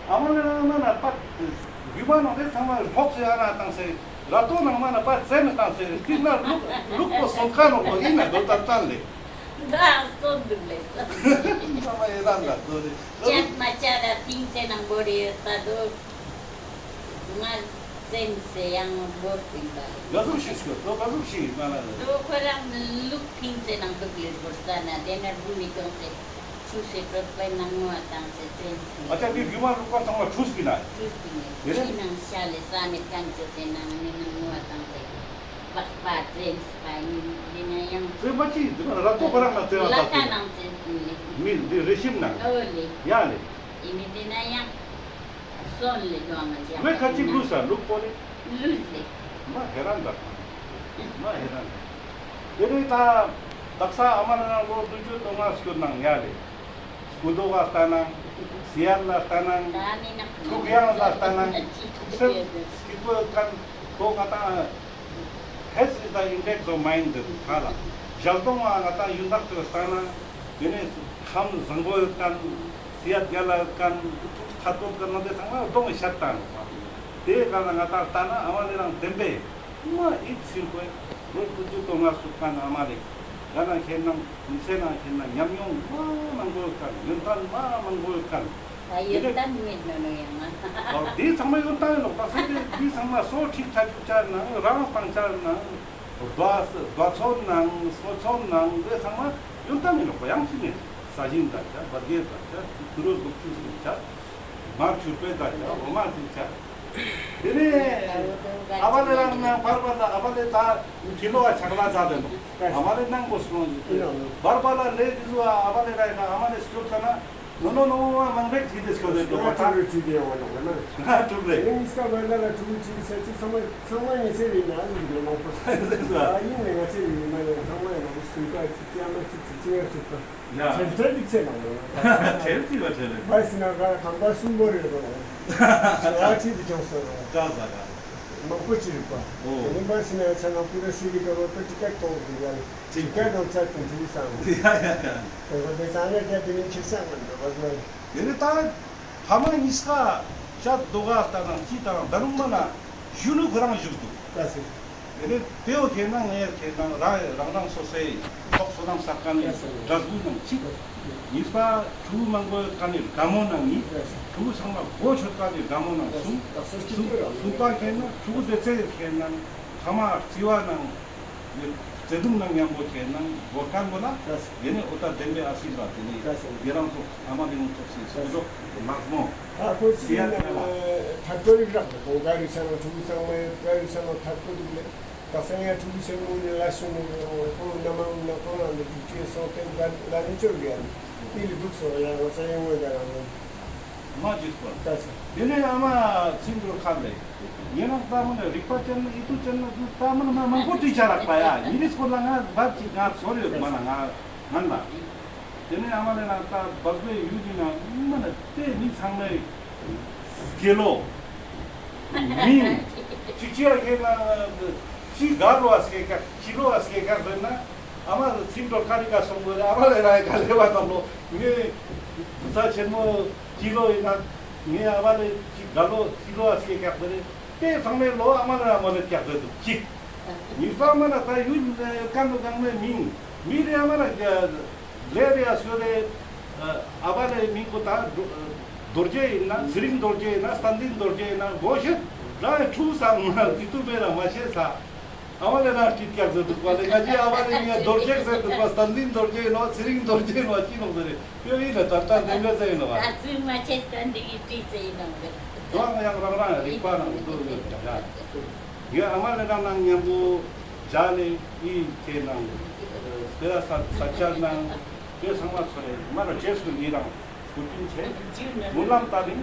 ཨ་མ་ལེ་རང་མ་ན་པ་རྒྱུ་མ་ནང་དེ་ཚང་མ་ལོག་སེ་ཨ་ན་བཏང་སེ་ར་ཏོ་ནང་མ་ན་པ་ཙེ་ནི་བཏང་སེ་ཏིག་ན་ལུག་ལུག་པོ་སོན་ཁ་ནོ་པོ་ཨིན་ན་དོ་ད་བཏང་ལེ། ད་སོན་འདུག་ལེ་སོན། ཚང་མ་ཨེ་རང་ད་དོ་རེ། ཅད་མ་ཅད་ད་ཕིང་སེ་ནང་བོ་རེ་ད་དོ། ང་སེམས་སེ་ཡང་བོར་པིན་པ་ལེ། ག་ཟུག་ཤིག་སྐྱོད་དོ་ག་ཟུག་ཤིག་མ་ན་ལེ། དོ་ཁོ་རང་ལུག་ཕིང་སེ་ནང་དུག་ལེ་བོར་ས་ན་དེ་ན་བུ་མི་ཀྱོང་སེ་ཆུ་སེ་གྲོད་པའི་ནང་ངོ་བཏང་སེ་སེམས་སེ། ཨ་ཅག་འདི་རྒྱུ་མ་ལུག་པ་ཚང་མ་ཆུས་པིན་ན། ཆུས་པིན་ནེ་དེ་ནས་ཕྱི་ནང་ཤ་ལེ་ས་མེད་ཁན་ཆུ་སེ་ནང་ནི་ནང་ངོ་བཏང་སེ་པགས་པ་སེམས་པ་ནི་དེ་ན་ཡང་སེམས་པ་ཅི་དེ་ན་ར་ཏོ་ཁོ་རང་ན་སེམས་པ་ལ་ཀ་ནང་སེ་ནི་མི་འདི་རེ་ཞིམ་ནང་ཨོ་ལེ་ཡ་ལེ། ཨི་མི་དེ་ན་ཡང་སོན་ལེ་དོ་ང་ཅག་ངས་ཁ་ཅིག་ལུས་ས་ལུག་པོ་ལེ། ལུས་ལེ། མ་ཧེ་རན་ད། མ་ཧེ་རན་ད། དེ་ནས་ད་དག་ས་ཨ་མ་ལེ་རང་ལོ་བདུན་ཅུ་དོན་ལྔ་སྐྱོད་ནང་ཡ་ལེ། སྐུ་མདོག་ག་ལྟ་ན། སི་ཡར་ལ་ལྟ་ན། ཐུག་ཡང་ལ་ལྟ་ན། ཐུག་སེམས་སྐྱིད་པོ་ཡོད་ཁན་ཁོ་ང་ཏང་། Health is the index of mind ཟེར་དུག་ག་ལ། ཞལ་གདོང་ང་ང་ཏང་ཡུན་དག་ཏུ་ལྟ་ན། དེ་ནས་ཁམས་བཟང་པོ་ཡོད་ཁན། སི་ཡར་རྒྱལ་ལ་ཡོད་ཁན། ཐུགས་ཁ་ཏོག་ག་ན་དེ་ཚང་མ་གདོང་ངི་ཤད་ཏང་ནོག་པ། དེ་ག་ལ་ང་ཏང་ལྟ་ན་ཨ་མ་ལེ་རང་བདེན་པས། མ་ཨིད་ཚིམ་པོས་ལོ་བདུན་ཅུ་དོན་ལྔ་སུབ་ཁན་ཨ་མ་ལེ། ག་ན་ཁེ་ན་མི་ཚེ་ན་ཁེ་ན་ཉམས་མྱོང་མ་མང་པོ་ཡོད་ཁན། ཡོན་ཏན་མ་མང་པོ་ཡོད་ཁན། ད་ཡོན་ཏན་མེད་ནོ་ནོ་ཡང་ན། འོ་དེ་ཚང་མ་ཡོན་ཏན་ཨིན་ནོག་པ། སེ་དེ་དེ་ཚང་མ་སོ་ཁྲིག་ཆ་ཆུ་ཆ་ནང་རང་སྤང་ཆ་ནང་རྡོ་རྡོ་ཚོན་ནང་སོ་ཚོན་ནང་དེ་ཚང་མ་ཡོན་ཏན་ཨིན་ནོག་པ། ཡང་ཅི་ནས་ས་ཞིང་ད་ཆ་བར་གེ་ད་ཆ་ཏུ་རོ་སྒོག་ཆུ་ཟིན་ཆ། མར་ཆུར་པེ་ད་ཆ་འོ་མ་ཟིན་ཆ། དེ་ནས་ཨ་བ་ལེ་རང་ནང་བར་བར་ལ་ཨ་བ་ལེ་ད་ཁི་ལོ་བ་ཆག་ལ་ཟ་དེ་ནོག་ཨ་བ་ལེ་ནང་པོ་སོང་བར་བར་ལ་ལེ་དེ་ཚོ་ཨ་བ་ལེ་ར་ཨ་བ་ལེ་སྐྱོབ་ས་ན། ནོ་ནོ་ནོ་མང་པོ་ཁྲིད་དེ་སྐྱོད་དེ་འདུག་པ། ཁྲིད་དེ་ཡོང་བ་ནོ་ང་ན། ཁྲུག་ལེ། ངས་ཀ་བ་ལ་ལ་ཁྲུག་ཅིག་ས་ཅིག་ཚང་མ་ཚང་མ་ངེ་ཚེ་རིང་ན་ཨ་ཟུག་ཡོད་མང་པོ་ས། ཨ་ཡིན་ནས་ང་ཚེ་རིང་ན་ཡང་ཚང་མ་ཡང་ནོ་སུ་ཀ་ཅིག་ཅི་ཨ་མ་ཅིག་ཅིག་ཅི་ཡང་ཅིག་པ། ཡ། ཁྲེལ་ཁྲེལ་ཅིག་ཚེ་ནང་ནོ། ཁྲེལ་ཅིག་པ་ཁྲེལ་ལེ། བ་སི་ན་ག་ཁང་པ་གསུམ་པོ་རེད་དོ། ཨ་ཅིག་དེ་ཅོང་སོ་རོ། ཀ་ཟ་ག། མང་པོ་ཅིག་རིག་པ། འོ། དེ་ནི་མ་སི་ན་ཆ་ནང་པུ་ར་སི་རི་ཀ་བོ་ཏོ་ཅི་ཀ་ཏོ་གི་ཡ་ལེ། ཅི་ཀ་ནང་ཆ་ཏུ་ཅི་སང་། ཡ་ཡ་ཡ། དེ་བོ་དེ་ཚང་ལ་དེ་དེ་ནི་ཆི་སང་མན་དོ་བ་ཟོ། དེ་ནི་ད་ཕ་མ་གཉིས་ཀ་ཅ་དོ་ག་ལྟ་ན་ཅི་དང་ད་རུང་མ་ན་གཞོན་ནུ་ཁོ་རང་བཞུགས་འདུག་ད་སི། དེ་ནི་དེའོ་ཁེ་ན་ངས་ཁེ་ན་རང་རང་རང་སོ་སོའི་ཚོགས་སོ་ནམ་ས་ཀ་ནི་འབྲས་བུ་ནང་གཅིག་གཉིས་པ་ཕྲུ་གུ་མང་པོ་ཀ་ནི་དགའ་མོ་ནང་གཉིས། ཕྲུ་གུ་ཚང་མ་གོ་ཆོད་ཀ་ནི་དགའ་མོ་ནང་གསུམ། གསུམ་པ་ཁེ་ན་ཕྲུ་གུ་དེ་ཚེ་ཁེ་ན་ཕ་མ་རྩི་བ་ནང་བརྩེ་དུང་ནང་མཉམ་པོ་ཁེ་ན་གོ་ཀ་མོ་ལ། དེ་ནི་འོ་ད་བདེན་པའི་ཨ་སི་ལ་དེ་ནི་དེ་རང་ཚོ་ཨ་མ་ལེ་ངོ་ཚོགས་སི་སུ་འཇོག་ལག་མོ། ཨ་ཁོ་ཅི་ཡིན་ན་ཐད་ཀོ་རིག་རག་གོ་ག་རི་ས་ན་ཕྲུ་གུ་ཚང་མ་ག་རི་ས་ན་ཐད་ཀོ་རིག་ལེ། ད་སང་ཡ་ཕྲུ་གུ་ཆེན་མོ་ནི་ལ་སོང་ནོ་ཁོང་ན་མ་ན་ཁོང་ལ་ནི་ཕྲུ་གུ་ཆེན་སོང་སྟེ་ལ་ནི་ཅོ་རི་ཡ་ནི་ལི་འདུག་སོང་ཡ་ང་ས་ཡོང་བའི་ད་རང་ནི་མ་ཅིག་པ། ད་ས། དེ་ནས་ཨ་མ་ཚིག་འགྲོ་ཁ་ལེ། ངས་ན་ད་མ་ན་རིག་པ་ཅན་ན་ཡིད་དུ་ཅན་ན་དུ་ད་མ་ན་མ་མང་པོ་བྲིས་བྱ་རག་པ་ཡ། ཡིན་རིགས་སྐོར་ལ་ང་བབ་ཅིག་ང་ཚོར་ཡོད་མ་ན་ང་ང་ན། དེ་ནས་ཨ་མ་ལེ་ན་ད་བབ་པའི་ཡུལ་ཡིན་ན་མ་ན་དེ་མི་ཚང་མའི་སྐྱེ་ལོ། མིང་། ཅིག་ཅིག་ཡ་ཁེ་ན་ཅི་ག་ལོ་ཨ་སྐྱེ་ཀ་ཅི་ལོ་ཨ་སྐྱེ་ཀ་ཟེར་ན་ཨ་མ་ཚིག་འགྲོ་ཁ་རི་ཀ་སོང་གོ་རེ། ཨ་མ་ལེ་ར་ཡ་ག་ལེ་བ་དང་ལོ་ངའི་བུ་ཚ་ཆེན་མོ་ཅི་ལོ་ཡིན་ན་ངའི་ཨ་མ་ལེ་ཅི་ག་ལོ་ཅི་ལོ་ཨ་སྐྱེ་ཀ་ཟེར་རེ། དེ་ཚང་མའི་ལོ་ཨ་མ་ལེ་ར་མ་ལེ་ཀྱག་ཟེར་འདུག་ཅིག་གཉིས་པ་མ་ན་ད་ཡུལ་ཀ་ནོ་གང་ནས་མིང་མི་རེ་ཨ་མ་ལེ་ལེ་རེ་ཨ་སོ་རེ། ཨ་བ་ལེ་མིང་པོ་ད་རྡོ་རྗེ་ཡིན་ན་ཚེ་རིང་རྡོ་རྗེ་ཡིན་ན་བསྟན་འཛིན་རྡོ་རྗེ་ཡིན་ན་མགོ་ཤེས་རང་ཡི་ཕྲུ་གུ་ས་མ་ན་ཏི་ཏུ་མེ་ར་མ་ཤེས་ས། ཨ་བ་ལེ་རང་ཏི་ཀྱག་ཟེར་འདུག་པ་ལེ། ང་ཅི་ཨ་བ་ལེ་ངས་རྡོ་རྗེ་ཟེར་འདུག་པ། བསྟན་འཛིན་རྡོ་རྗེ་ཡིན་ནོ་ཚེ་རིང་རྡོ་རྗེ་ཡིན་ནོ་ཅི་ནོ་ཟེར་རེ། ཡོད་ཡིན་ན་ད་ལྟ་འདི་འདྲ་ཟེར་ཡིན་ནོ་བ། ད་ཚུལ་མ་ཆེས་ད་འདི་གི་ཏི་ཟེར་ཡིན་ནོ་གི། ད་ཡང་རང་རང་རིག་པ་རང་འདུག་ཡོད་ཀྱག་ཡ། ངས་ཨ་མ་ལེ་རང་ནང་མཉམ་པོ་བྱ་ནས་ཡིན་ཁྱེད་ནང་སྤེ་ར་ས་ས་ཆ་ནང་དེ་ཚང་མ་ཚོ་རེ་མ་ར་རྗེས་སུ་ཡི་རང་སྐུ་དྲིན་ཆེ། སྨོན་ལམ་ལྟ་ནི་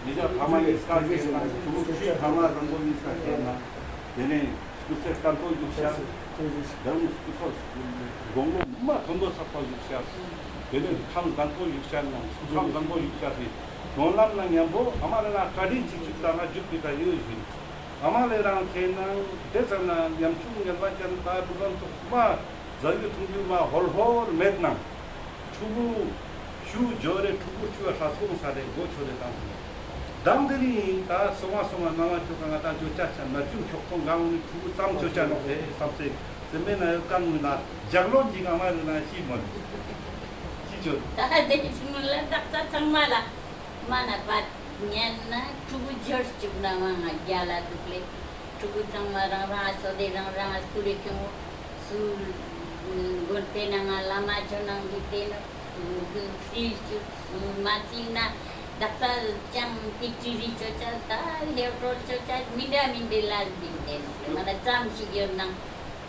མི་ཇ་ཕ་མ་ཡི་སྐལ་ཁྱེད་ནང་ཕྲུ་གུ་ཕྲུ་ཕ་མ་བཟང་པོ་ཡིན་ས་ཁྱེད་ནང་དེ་ནས་སྐུ་ཚེ་བརྟན་པོ་བཞུགས་ཤག་དེ་རུ་སྐུ་ཚོགས་དགུང་ལོ་མ་མཐོན་པོ་ཚགས་པ་བཞུགས་ཤག་དེ་ནས་ཁམས་བཟང་པོ་བཞུགས་ཤག་ནང་སྐུ་ཁམས་བཟང་པོ་བཞུགས་ཤག་སྨོན་ལམ་ནང་མཉམ་པོ་ཨ་མ་ལེ་ན་བཀའ་དྲིན་ཅིག་ཅིག་ལྟ་ན་བཞུགས་པའི་ད་ཡོད་བཞིན། ཨ་མ་ལེ་རང་ཁྱེད་ནང་དེ་ཙམ་ན་ཉམ་ཆུང་ངལ་བ་ཅན་ད་འདུག་གམ་ཚོགས་མ་ཟ་རྒྱུ་འཐུང་རྒྱུ་མ་ཧོལ་ཧོལ་མེད་ནང་ཕྲུ་གུ་ཆུ་འཇོ་རེ་ཕྲུ་གུ་ཆུ་ལ་ཧྲ་སོང་ས་རེ་མགོ་ཆོད་རེ་བཏང་སོང་། དང་དེ་རིང་ད་སོང་བ་སོང་བ་ན་ང་ཆོ་ག་ང་ད་ཅོ་ཅ་ཆ་ན་ཆུང་ཆོག་ཐོང་གང་ནི་ཕྲུ་གུ་ཙམ་ཅོ་ཅ་ནོག་རེ་བསམ་སེ་སེམས་མེད་ན་ཡོད་ཀ་ནུ་ན་ལྗགས་ལོ་འཇིག་ཨ་མ་ལེ་ན་ཤི་མོ་ལེ་ཤི་ཆོད། ད་དེ་ཆུང་ལ་དག་ས་ཚང་མ་ལ། མ་ན་པ་ཉན་ན་ཕྲུ་གུ་འབྱོར་བཅུག་ན་མ་ང་རྒྱལ་ལ་འདུག་ལེ། ཕྲུ་གུ་ཚང་མ་རང་རང་ཨ་སོ་དེ་རང་རང་ཨ་སྐུ་རེ་ཁྱོང་སུ་མགོན་པེ་ན་ང་བླ་མ་ཆོ་ནང་གི་དེ་ནོ་སུ་སི་བཅུག་སུ་མ་ཅིག་ན་དག་ས་ཅང་ཏིག་ཅི་རི་ཅོ་ཅ་ད་ལེའུ་ཀྲོ་ཅོ་ཅ་མི་འདྲ་མི་འདྲ་ལ་འདི་དེ་ནོ་ལེ། མ་ན་ཙམ་ཞིག་ཡོད་ནང་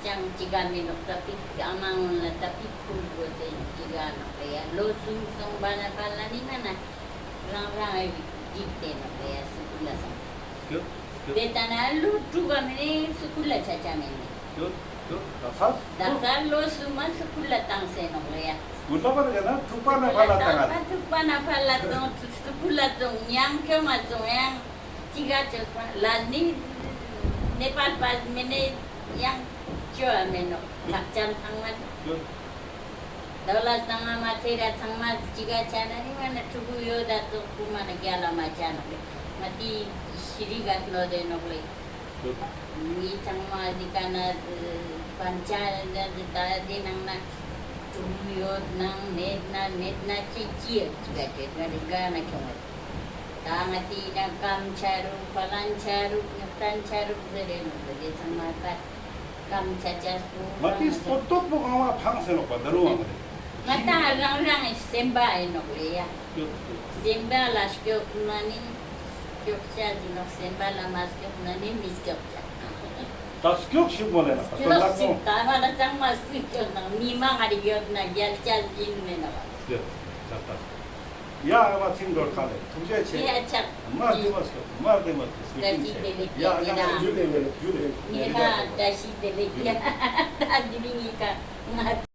ཅང་ཅི་ག་མི་ནོག་ད་པིག་ཨ་མ་ངོན་ལ་ད་པིག་ཁུར་དགོས་ཏེ་ཅི་ག་ནོག་ལེ། ཡ་ལོ་གསུམ་སོང་བ་ན་པ་ལ་ནི་མ་ན། རང་རང་ཨེ་འགྲིག་སྟེ་ནོག་ལེ་ཡ་སུ་ཀུལ་ལ་སོང་། སྐྱོད། སྐྱོད། དེ་ལྟ་ན་ལོ་དྲུག་ག་མེ་ནེ་སུ་ཀུལ་ལ་ཆ་ཆ་མེ་ནེ། སྐྱོད། སྐྱོད། ད་ས། ད་ས་ལོ་སུ་མ་སུ་ཀུལ་ལ་བཏང་སེ་ནོག་ལེ་ཡ། སྐུལ་ལ་པར་ག་ན་ཐུག་པ་ན་ཕ་ལ་བཏང་ང་། ཐུག་པ་ན་ཕ་ལ་བཏང་སུ་ཀུལ་ལ་བཏང་ཡང་ཁྱོ་མ་བཏང་ཡང་ཅི་ག་ཅོས་པ་ལ་ནི་ནེ་པཱལ་པ་མེ་ནེ་ཡང་ཅོ་ཨ་མེ་ནོག་ཁག་ཅན་ཚང་མ། སྐྱོད། དོ་ལ་ཚང་མ་མ་ཚེ་ར་ཚང་མ་ཅི་ག་ཆ་ན་ནི་མ་ན་ཕྲུ་གུ་ཡོད་ད་ཙོག་པུ་མ་ན་རྒྱལ་ལ་མ་ཆ་ནོག་ལེ། ང་ཏི་ཤི་རི་ག་ནོ་དེ་ནོག་ལེ། མི་ཚང་མ་འདི་ཀ་ན་པན་ཆ་ན་ད་དེ་ནང་ན་ཕྲུ་གུ་ཡོད་ནང་མེད་ན་མེད་ན་ཅི་ཅི་ཡོད་ཅི་ག་ཅི་ཡོད་ང་རི་ག་ན་ཁྱོང་ངེ། ད་ང་ཏི་ན་ཀམ་ཆ་རུག་པ་ལན་ཆ་རུག་ཉོག་ཏན་ཆ་རུག་ཟེར་རེ་ནོག་ལེ། དེ་ཚང་མ་ད། ཀམ་ཆ་ཆ་སུ་མ་ཏི་སྟོད་ཐོག་པོ་གང་བ་ཕངས་ཟེར་ནོག་པ་ད་རུང་བ་མ་རེད། ང་ཏང་རང་རང་གི་སེམས་པ་ཨིན་ནོག་ལེ་ཡ། སྐྱོད་སྐྱོད། སེམས་པ་ལ་སྐྱོགས་ན་ནི་སྐྱོགས་ཆ་ཟེར་ནོག་སེམས་པ་ལ་མ་སྐྱོགས་ན་ནི་མི་སྐྱོགས་ཆ། ད་སྐྱོགས་ཤིག་མོ་ལེ་ན་ད་སྐྱོགས་ཤིག་ད་བ་ལ་ཚང་མ་སུ་སྐྱོགས་ན་མི་མང་ང་རི་ཡོད་ན་རྒྱལ་ཆ་ཟིན་མེ་ན་བ། སྐྱོད་ད་ད། ཡ་ཨ་བ་ཚིག་འགྲོ་ཁ་ལེ་ཐུགས་རྗེ་ཆེ། ཡ་ཆ། མ་བདེ་བ་སྐྱོད་མ་བདེ་བ་སྐྱོད་བཀྲ་ཤིས་བདེ་ལེགས། ཡ་ཡ་ཡ་ཇུ་ལེ་ཇུ་ལེ་ཇུ་ལེ། ཉེ་ཁ་བཀྲ་ཤིས་བདེ་ལེགས། ཡ་ད་དེ་རིང་ཉེ་ཁ་ང་།